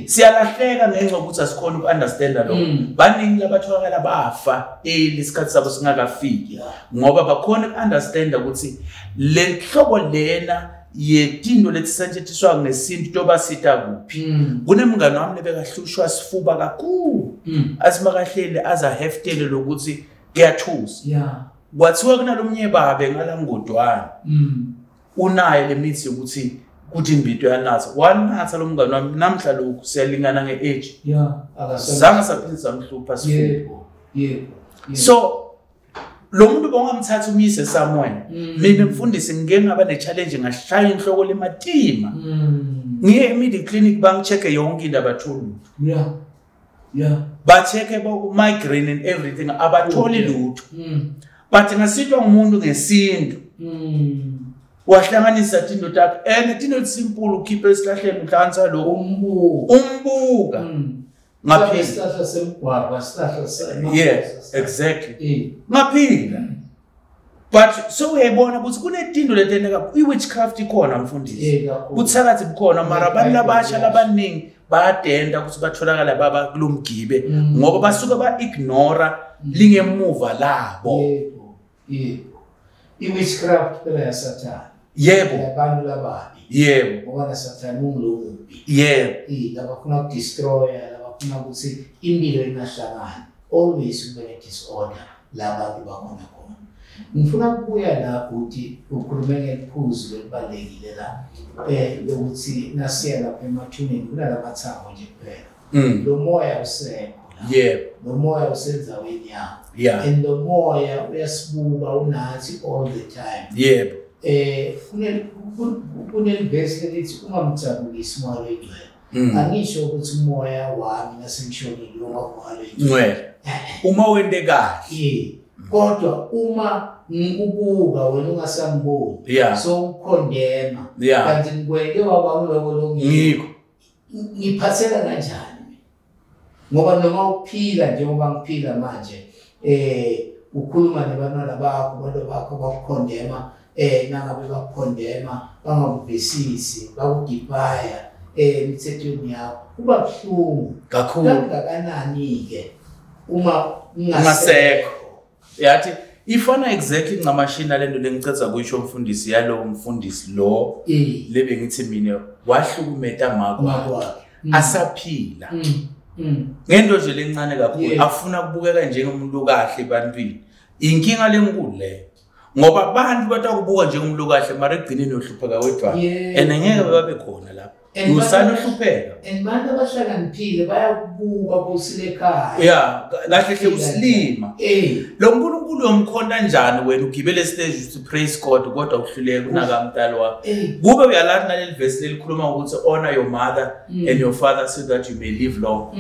Siyalahleka ngenxa yokuthi asikhona ukunderstanda lokho. Baningi labatholakala bafa isikhathi sabo singakafiki ngoba bakhona ukunderstanda ukuthi le nhlobo lena yetinto letisetshenziswa ngesintu toba sita kuphi. Kunemngane wami lebekahlushwa sifuba kakhulu. Asimakahlele azaheftele lokuthi kuyathusa. Kwathiwa kunalomnye babe ngalangodwana. Unaye lemithi yokuthi kuthi imbito yanatha. Wanatha lo mngane wami namhla lokhu siyalingana nge-age. Zange saphinde samhlupha sifuba. Yebo. Yebo. So lo muntu bongamthatha umyise somewhere. Mina mfundisi ngike ngaba ne-challenge ngashaya inhloko lematima. Ngiye e-medical clinic bangicheck-e yonke into abatholi lutho. Ba-check-e migraine and everything abatholi lutho. But ngasitwa ngumuntu ngesintu. Wahlanganisa tinto takhe and tinto simple ukhiphe esihlahleni uhlanganisa lokho umbuka. Ngaphila. Isihlahla semgwaqo, isihlahla se. Yes, exactly. Ngaphila. But so uyayibona ukuthi kunetinto letenteka i-witchcraft ikhona mfundisi. Buthakathi bukhona mara abantu labasha labaningi bayadenda ukuthi batholakala baba kulomgibe ngoba basuke ba-ignora lingemuva labo. Yebo. Yebo. I-witchcraft phela yaSathane. Yebo. Abantu lababi. Yebo. Ngoba naSathane ungulomubi. Yebo. Labafuna ukudestroya, labafuna ukuthi impilo ingahlangani. Always kube ne-disorder la bantu bakhona khona. Ngifuna ukubuya la ukuthi ukhulume ngeliphuzu elibalulekile la lokuthi nasiya lapha emathuneni kunalamathambo nje kuphela. Lo moya usekho la. Yebo. Lo moya usenzaweni yakho. And lo moya uyasibuka unathi all the time. Yebo. Kunelivesi elithi ungamjabulisi umoya oyingcwele. Angisho ukuthi umoya wami nasengishonile uyoba umoya oyingcwele. Uma wente kahle. Kodwa uma ngikubuka wena ungasangiboni so ukhondema kanti ngikwente waba ngiloko longikho. Ngiphatheka kanjani? Ngoba noma uphila njengoba ngiphila manje ukhuluma nebantwana bakho, abantu bakho bakukhondema nangabe bakukhondema bangakuvisisi bakudipaya emithethweni yakho kuba buhlungu kakhulu. Kangakanani-ke uma ungasekho? Yathi ifana exactly ncamashini nalento lengicetha kuyisho mfundisi yalo mfundisi lo lebe ngithi mina wahlukumeta makho asaphila. Ngento nje lencane kakhulu afuna kubukeka njengomuntu kahle ebantwini. Inkinga lenkulu leyo. Ngoba abantu batakubuka njengomuntu kahle mara ekugcineni uyohlupheka wedwa. And ngeke babe khona lapho. Usana uhlupheka. And abantu abahlakaniphile bayakubuka bosile ekhaya. Yeah, kahle hle usilima. Lo nkulunkulu uyomkhonta kanjani wena ugibele stage uthi praise God kodwa uhluleka unaka mntalo wakho. Kube uyalana naleli verse lelikhuluma ukuthi honor your mother and your father so that you may live long.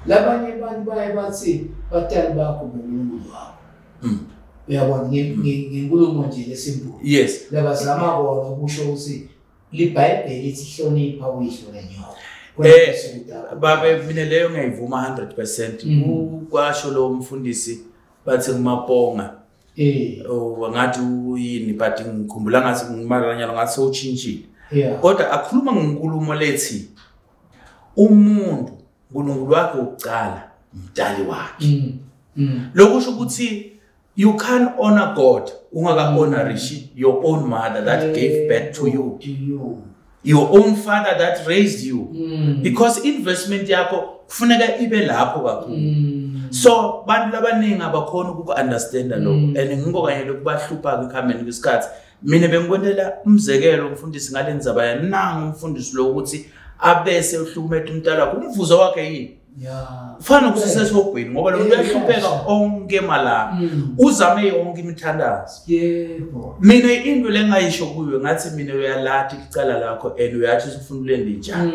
Labanye abantu baye bathi batali bakho nguNkulunkulu wakho. Uyabona ngenkulumo nje lesimple. Yes. Labazama bona ukusho ukuthi liBhayibheli lithi hlonipha uyihlo nenyoko. Babe, mina leyo ngiyayivuma 100%. Kwasho lo mfundisi bathi nguMaponga. Ngathi uyini, but ngikhumbula ngathi ngimaranyana ngathi sewutshintshile. Kodwa akhuluma ngenkulumo lethi umuntu uNkulunkulu wakhe wokucala umdali wakhe. Lokusho ukuthi you can't honor God ungaka-honorishi your own mother that gave birth to you. Your own father that raised you. Because investment yakho kufuneka ibe lapho kakhulu. So bantu labaningi abakhona ukuku-understanda lokho, and ngiko kanye lokubahlupha ekuhambeni kwesikhathi. Mina bengikwentela umzekelo umfundisi ngale ndzaba yananga umfundisi lo ukuthi abese uhlukumeta umntwana wakhe, umvuzo wakhe yini? Ufana nokuthi sesihogweni ngoba lo muntu uyahlupheka onke malanga. Uzame yonke imithandazo. Yebo. Mina into lengayisho kuyo ngathi mina uyalathi icala lakho and uyathi ufuna ulende njani.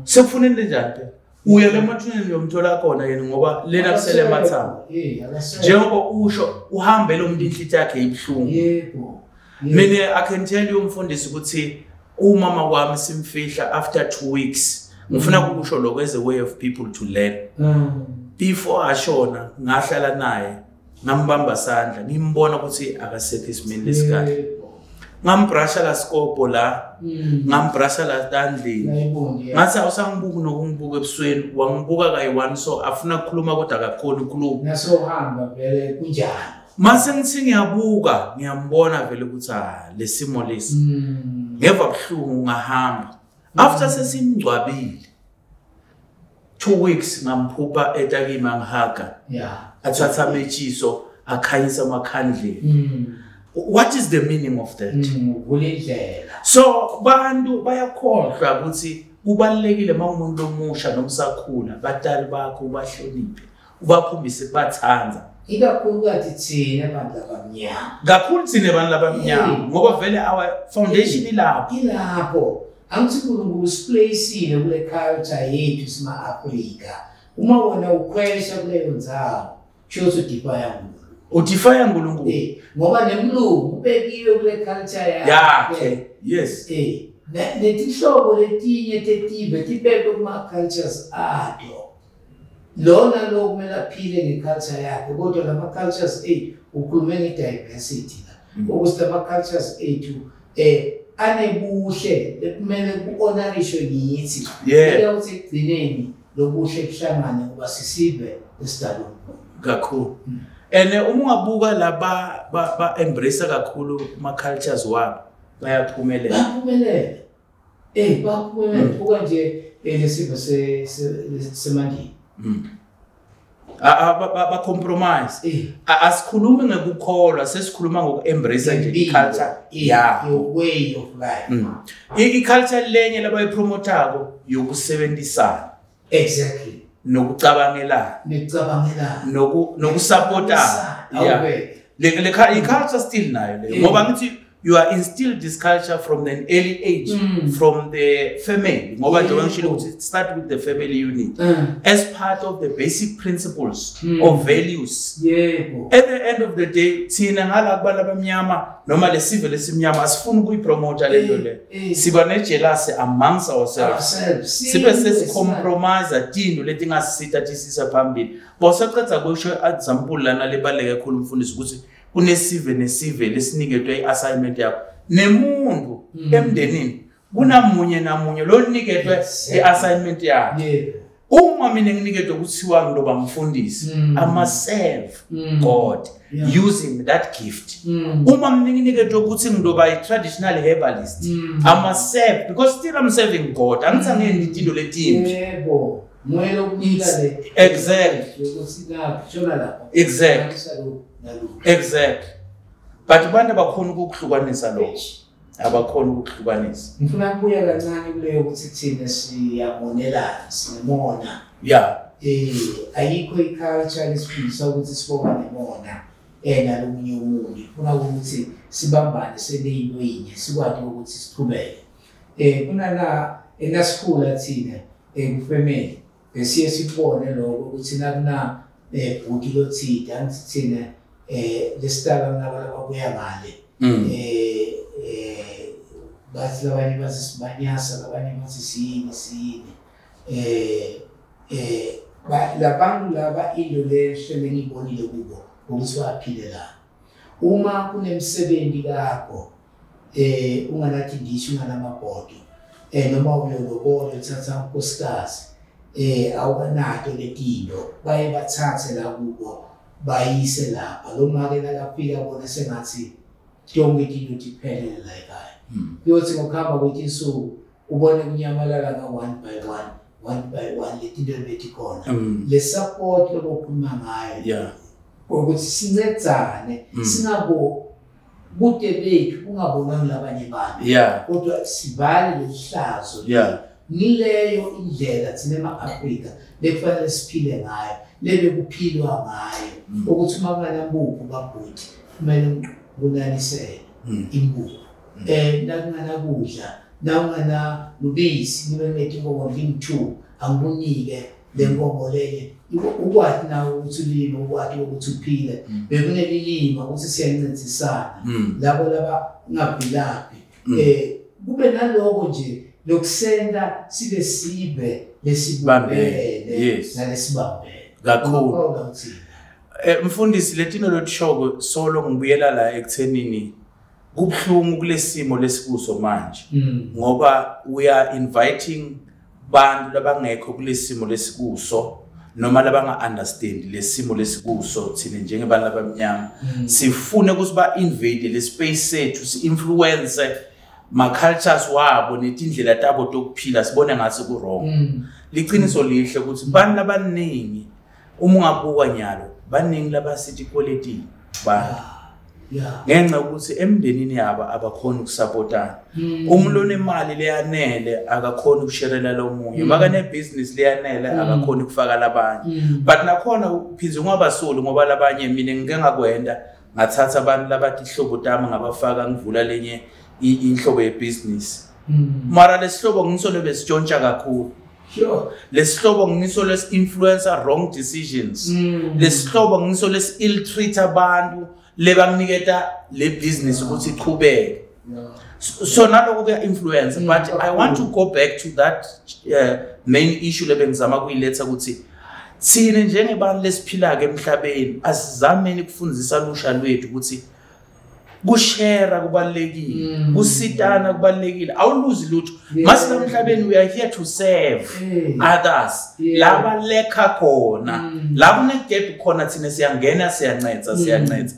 Sekufuna into njani phela? Uya emathuneni uyomthola khona yena ngoba lena kusele emathanga. Njengoba usho uhambe lo muntu inhliziyo yakhe ibuhlungu. Yebo. Mina I can tell you umfundisi ukuthi umama wami simfihla after 2 weeks. Ngifuna ukusho lokho as a way of people to learn. Before ashona ngahlala naye ngambamba sandla ngimbona ukuthi akasekho esimeni lesikahle. Ngambrasha la scope la, ngambrasha la tandleni. Ngathi awusangibuki nokungibuka ebusweni, wangibuka kayi-one, so afuna ukukhuluma kodwa akakhoni ukukhuluma. Nasohamba vele kunjalo. Mase ngithi ngiyabuka ngiyambona vele ukuthi lesimo lesi. Ngeva buhlungu ngahamba. After sesimngcwabile 2 weeks ngamphupha etakima ngihaga. Athatha ametshiso akhanyisa amakhandlela. What is the meaning of that? So bantu bayakhohlwa ukuthi kubalulekile uma umuntu omusha noma usakhula batali bakho ubahloniphe, ubakhombise kubathanda. Ikakhulukazi thina abantu abamnyama. Kakhulu thina abantu abamnyama ngoba vele our foundation ilapho. Ilapho. Angithi uNkulunkulu usiplacile kule culture yethu sima-Afrika. Uma wena ukhwesha kuleyo ndzawo, kusho udefy uNkulunkulu. Udefy uNkulunkulu. Ngoba nemlungu ubekiwe kule culture yakhe. Yes. Netinhlobo letinye tetive tibekwe kuma-cultures ato. Lona lo kumele aphile nge-culture yakhe, kodwa lama-cultures ethu ukhulume nge-diversity la. Ukuthi lama-cultures ethu anebuhle lekumele ku-honorishwe ngithi. Kumele ukuthi ekugcineni lobuhle kuhlangane ngoba sisive esidalwe kakhulu. And uma ungabuka la ba embrace kakhulu ama cultures wabo bayaphumelela. Bayaphumelela. Bayaphumelela. Buka nje lesive seMandini. Ba compromise. Asikhulumi ngekukholwa, sesikhuluma ngoku-embrace nje i-culture yabo. Way of life. I-culture lenye labayipromotako yokusebenzisana. Exactly. Nokucabangelana. Nokucabangelana. Nokusupportana. Yeah. Le culture still nayo leyo. Ngoba ngithi you are instilled this culture from an early age, from the family. Ngoba njengoba ngishilo ukuthi start with the family unit as part of the basic principles of values. Yebo. At the end of the day, thina ngala kubantu abamnyama noma lesive lesimnyama asifuni ukuyipromote lento le. Siba ne-jealousy amongst ourselves. Sibe sesicompromise tinto letingasisita tisisa phambili. Bosaqedza kusho example lana lebaluleke kakhulu umfundisi ukuthi kunesive nesive lesiniketwe i-assignment yakho nemuntu emndenini kunamunye namunye lo niketwe i-assignment yakhe. Uma mina nginiketwe kuthiwa ngiloba mfundisi, I must serve God using that gift. Uma mina nginiketwe ukuthi ngiloba i-traditional herbalist, I must serve because still I'm serving God. Angithi angendi into letimbi. Yebo. Exactly. Exactly. Exactly. But abantu abakhona ukuhlukanisa lokho. Abakhona ukuhlukanisa. Ngifuna ukubuya kancane kuleyo ukuthi thina siyamonelana, sinemona. Yeah. Ayikho i-culture lesifundisa ukuthi siboba nemona nalomunye umuntu. Ngifuna ukuthi sibambane sebe into yinye, sikwazi ukuthi siqhubeke. Kunala enasikhula thina kufamily besiye sibone lokho ukuthi nakuna bhuti lothide angithi thina lesitala nabala babuya ngale bathi labanye bathi sibanyasa labanye bathi siyini siyini. Labantu laba into lehle lengiyibonile kubo ukuthi bayaphilelana. Uma kunemsebenzi kakho unganathi ndishi, unganamabhodo, noma uyolobola uthatha unkosikazi, awukanato letinto, baye bathathe la kubo bayise lapha. Lo make nakafika bona sengathi tonke itinto tiphelele la ekhaya. Kuyothi ngokuhamba kwetinsuku ubone kunyamalala nga one by one, one by one letinto lebetikhona. Le support lokukhuluma ngayo ukuthi sincedzane, singabo bude bethu kungabonwa ngilabanye bantu, kodwa sivale lelihlazo. Ngileyo indlela thina ema-Afrika lekufanele siphile ngayo, lebe kuphilwa ngayo, ukuthi uma kunganambuphu babhuti kumele kunanisele impuphu, nakunganakudla, nawungana lubisi, ngibe nginetinkomo ngingu-2, angikunike le nkomo lenye, ukwati nawe ukuthi ulime, ukwati ukuthi uphile. Bekunelilima ukuthi siyancedisana labo laba ngavilaphi, kube naloko nje lokusenta sibe sibe lesibambene nalesibambene kakhulu. Mfundisi, letino lothishoko solo ngibuyela la ekuthenini kubuhlungu kulesimo lesikuso manje, ngoba we are inviting bantu labangekho kulesimo lesikuso noma labanga understand lesimo lesikuso thina njengebantu abamnyama. Sifune ukuthi ba invade le space sethu, si influence ma cultures wabo netindlela tabo tokuphila, sibone ngathi ku wrong. Liqiniso lihle ukuthi bantu labaningi uma ungabuka nyalo baningi labasithi quality bantu ngenxa ukuthi emndenini yabo abakhona ukusupportana. Umuntu onemali leyanele akakhona ukusherela lo munye, maka ne business leyanele akakhona ukufaka labanye. But nakhona uphinze ungabasoli ngoba labanye mina ngike ngakwenda ngathatha abantu labathi ihlobo tami ngabafaka ngivula lenye inhlobo yebusiness. Mara lesihlobo ngisolo besitshontsha kakhulu. Lesihlobo ngiso les influencer wrong decisions. Lesihlobo ngiso les ill treat abantu lebanginiketa le business ukuthi iqhubeke. So naloko kuya influence, but I want to go back to that main issue lebengizama kuyiletha ukuthi thina njengebantu lesiphila ke emhlabeni asizameni ukufundisa lusha lwethu ukuthi kushare kubalekile, kusitana kubalekile, awuluzi lutho. Masila emhlabeni we are here to serve others. Laba lekha khona, la kune gap khona thina siyangena siyancetsa siyancetsa.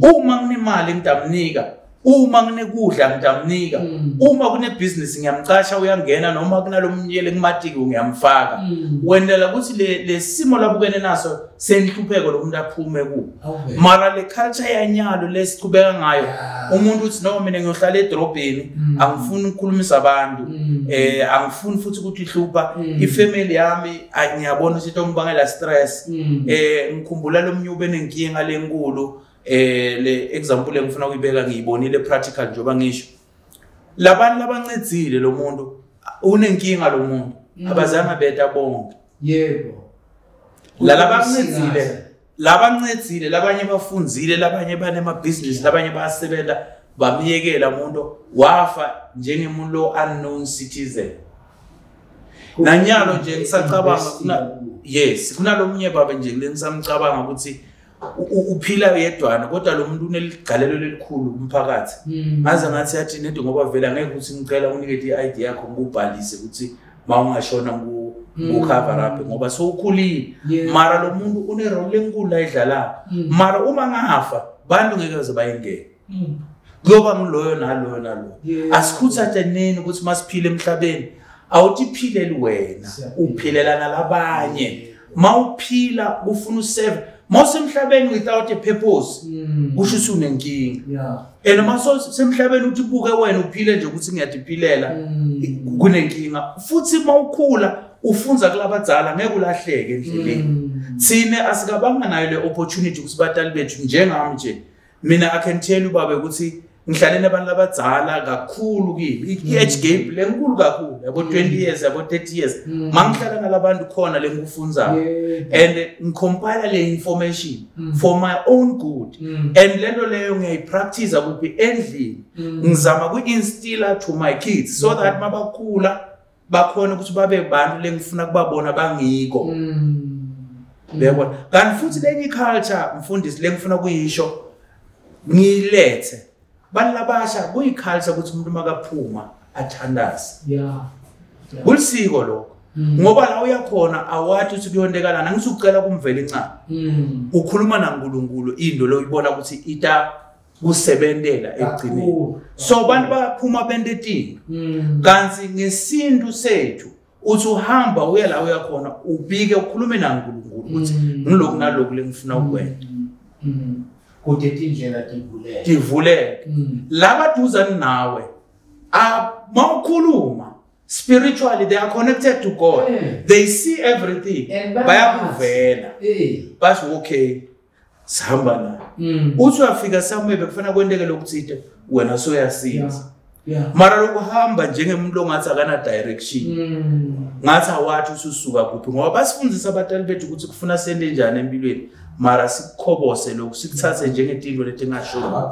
Uma nginemali ngidamnika, uma nginekudla ngidamnika, uma kune business ngiyamcasha uyangena, noma kunalomnyele ngimatiki ngiyamfaka. Wendela ukuthi le simo labukene naso senhlupheko lomuntu aphume ku. Mara le culture yanyalo lesichubeka ngayo, umuntu uthi no mina ngiyohlala edrobheni, angifuni ukukhulumisa abantu, angifuni futhi ukuthi ihlupha ifamily yami, ngiyabona ukuthi ngibangela stress. Ngikhumbula lo mnye nenkinga lenkulu. Le example engifuna ukuyibeka ngiyibonile practical njengoba ngisho labantu labancedzile lo muntu unenkinga lo muntu abazange beta bonke. Yebo, labancedzile labanye bafunzile, labanye banema business, labanye bayasebenza, bamiyekela umuntu wafa njengemuntu lo unknown citizen. Nanyalo nje ngisacabanga yes kunalomnye baba nje lengisamcabanga ukuthi uphila yedwana kodwa lo muntu uneligalelo lelikhulu kumphakathi. Ngaze ngathi yathi nento ngoba vela ngeke ukuthi ngicela unikete i-ID yakho ngubhalise ukuthi mawungashona ngu cover up ngoba sowukhulile. Mara lo muntu une role enkulu ayidlalayo. Mara uma ngafa bantu ngeke baze bayingene. Kuyoba ngiloyo naloyo naloyo. Asikhuthazeneni ukuthi masiphile emhlabeni awuthiphileli wena, uphilela nalabanye. Mawuphila kufuna userve. Mawusemhlabeni without a purpose kusho ukuthi unenkinga. And mawusemhlabeni uthi buke wena uphile nje ukuthi ngiyadiphilela kunenkinga. Futhi mawukhula ufunza kulabadzala ngeke ulahleke endleleni. Thina asikabanga nayo le opportunity ukuthi batali bethu njengami nje. Mina I can tell you baba ukuthi ngihlale nabantu abadzala kakhulu kimi, i-age gap lenkulu kakhulu yabo 20 years yabo 30 years. Mangihlala nalabantu khona lengikufunzayo and ngicompile le information for my own good. And lento leyo ngiyayipractice kuphi endlini, ngizama ku-instilla to my kids so that mabakhula Bakhona ukuthi babe bantu lengifuna kubabona bangiko. Uyabona? Kanti futhi lenye culture mfundisi lengifuna kuyisho ngiyilethe. Bantu labasha kuyiculture ukuthi umuntu makaphuma athandaze. Kulisiko lokho. Ngoba la uyakhona awathi ukuthi kuyontekalana ngisukucela kumvela incane. Ukhuluma naNkulunkulu into lo ibona ukuthi ita kusebentela ekugcineni. So abantu baphuma bente tinto. Kanti ngesintu sethu uthi uhamba uye la uyakhona ubike ukhulume naNkulunkulu ukuthi ngiloku naloku lengifuna ukwenza. Kude tindlela tivuleke. Tivuleke. Laba duzane nawe mawukhuluma spiritually they are connected to God. They see everything. Bayakuvela. Basho okay sihamba na. Uthi uyafika somewhere bekufana kwenteke lokuthite wena soyasinza. Mara lokuhamba njengemuntu ongathi akana direction. Ngathi awathi ususuka kuphi ngoba basifundisa abatali bethu ukuthi kufuna sende njani empilweni. Mara sikukhobose lokhu sikuthathe njengetinto letingasho.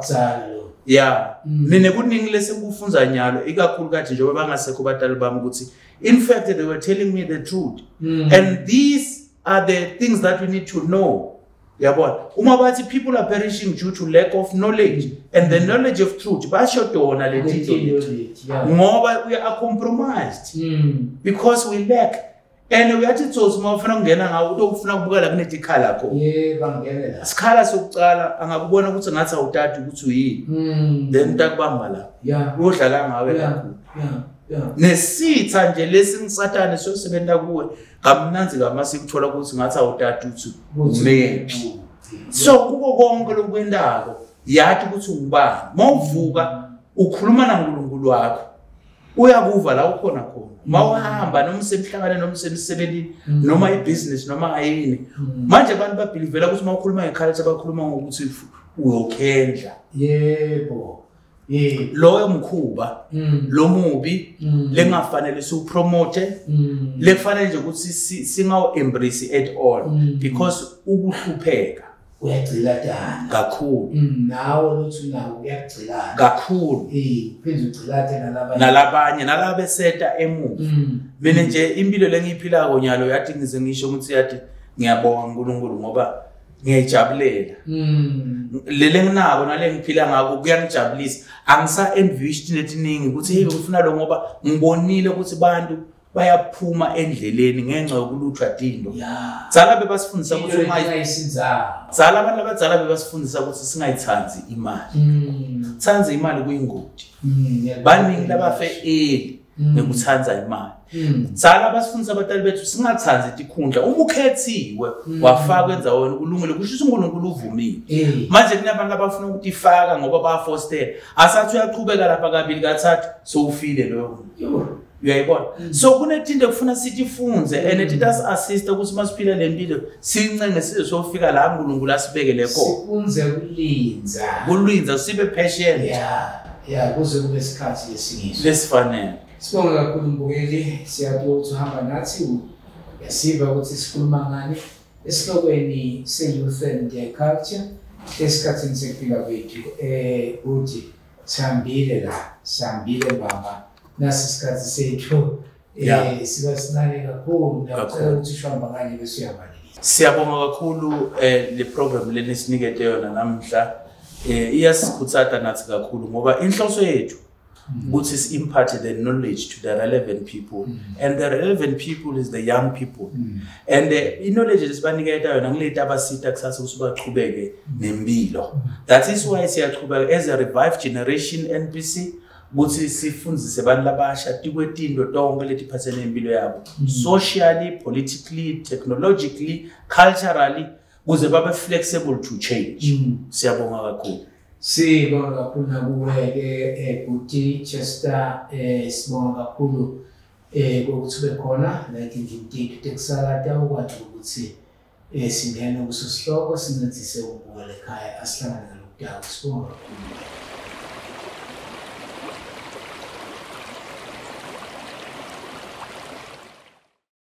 Yeah. Mina kuningi lesikufunza nyalo ikakhulukazi njengoba bangasekho batali bami ukuthi in fact they were telling me the truth. And these are the things that we need to know. Yabona uma bathi people are perishing due to lack of knowledge and the knowledge of truth basho dona le tinto ngoba we are compromised because we lack. And uyathi tsotsi uma ufuna ukungena ngawo utofuna ukubukela kunetikhala kho. Yebo bangene la. Isikhala sokucala angakubona ukuthi ngathi awutati ukuthi uyini. Then utakubamba la. Uyodlala ngawe kakhulu. Nesitha nje lesingisatane sosebenza kuwe kamnanzi kamasikuthola ukuthi ngathi awutati ukuthi umephi. So kuko konke lokwendako yathi ukuthi ungubani. Mawuvuka ukhuluma naNkulunkulu wakho. Uyakuva la ukhona khona. Mawuhamba noma usemhlangane noma usemsebenzini noma ibusiness noma ayini. Manje abantu babhilivela ukuthi mawukhuluma ngeculture bakhuluma ngokuthi uyokhendla. Yebo. Yebo. Loyo mkhuba lo mubi lengafanele siwupromote lekufanele nje ukuthi singawu embrace at all because ukuhlupheka uyagcilatana kakhulu. Nawe lothi nawo uyagcilana kakhulu. Phinde ugcilate nalabanye nalabanye nalabeseta emuva. Mina nje impilo lengiyiphilako nyalo yathi ngize ngisho ukuthi yathi ngiyabonga uNkulunkulu ngoba ngiyajabulela. Lele nginako nale ngiphila ngako kuyangijabulisa. Angisa envision letiningi ukuthi hey ngifuna lo ngoba ngibonile ukuthi bantu bayaphuma endleleni ngenxa yokuluthwa tinto. Tsala bebasifundisa ukuthi ungayisinza. Tsala abantu abadzala bebasifundisa ukuthi singayithanzi imali. Thanza imali kuyingoti. Baningi labafe early ngekuthanza imali. Tsala basifundisa abatali bethu singathanzi tikhundla. Uma ukhethiwe wafakwa endzaweni kulungile kusho ukuthi uNkulunkulu uvumile. Manje kunabantu abafuna ukuthi ifaka ngoba bayafostela. Asathi uyaqhubeka lapha kabili kathathu sowufile loyo. Uyayibona? So kunetinto ekufuna sithi ifunze and it does assist ukuthi masiphila lempilo sincenge size sofika la uNkulunkulu asibekele khona. Sifunze kulinza. Kulinza sibe patient. Yeah, kuze kube isikhathi lesingiso. Lesifanele. Sibonga kakhulu mbukeli, siyabonga ukuthi uhamba nathi uyasiva ukuthi sikhuluma ngani esihlokweni se-youth and culture esikhathini sekuphila kwethu. Uthi sihambile la, sihambile baba. Nasi isikhathi sethu siba sinane kakhulu. Ngiyacela ukuthi ushamba kanye bese uyavalelisa. Siyabonga kakhulu le program leni sinikete yona namhla. Iyasikhuthaza nathi kakhulu ngoba inhloso yethu ukuthi si-impart the knowledge to the relevant people. And the relevant people is the young people. And i-knowledge esibaniketa yona ngileti abasita kusasa ukuthi baqhubeke nempilo. That is why siyaqhubeka as a revived generation NPC ukuthi sifundise abantu labasha tikwetinto tonke letiphathene nempilo yabo. Socially, politically, technologically, culturally kuze babe flexible to change. Siyabonga kakhulu. Sibonga kakhulu nakuwe-ke Bhuti Chester, sibonga kakhulu kokuthi ube khona la etindlini tethu tekusakata ukwazi ukuthi singene kuso sihloko sincedise ukubukela ekhaya asihlangane ngalokudako. Sibonga kakhulu.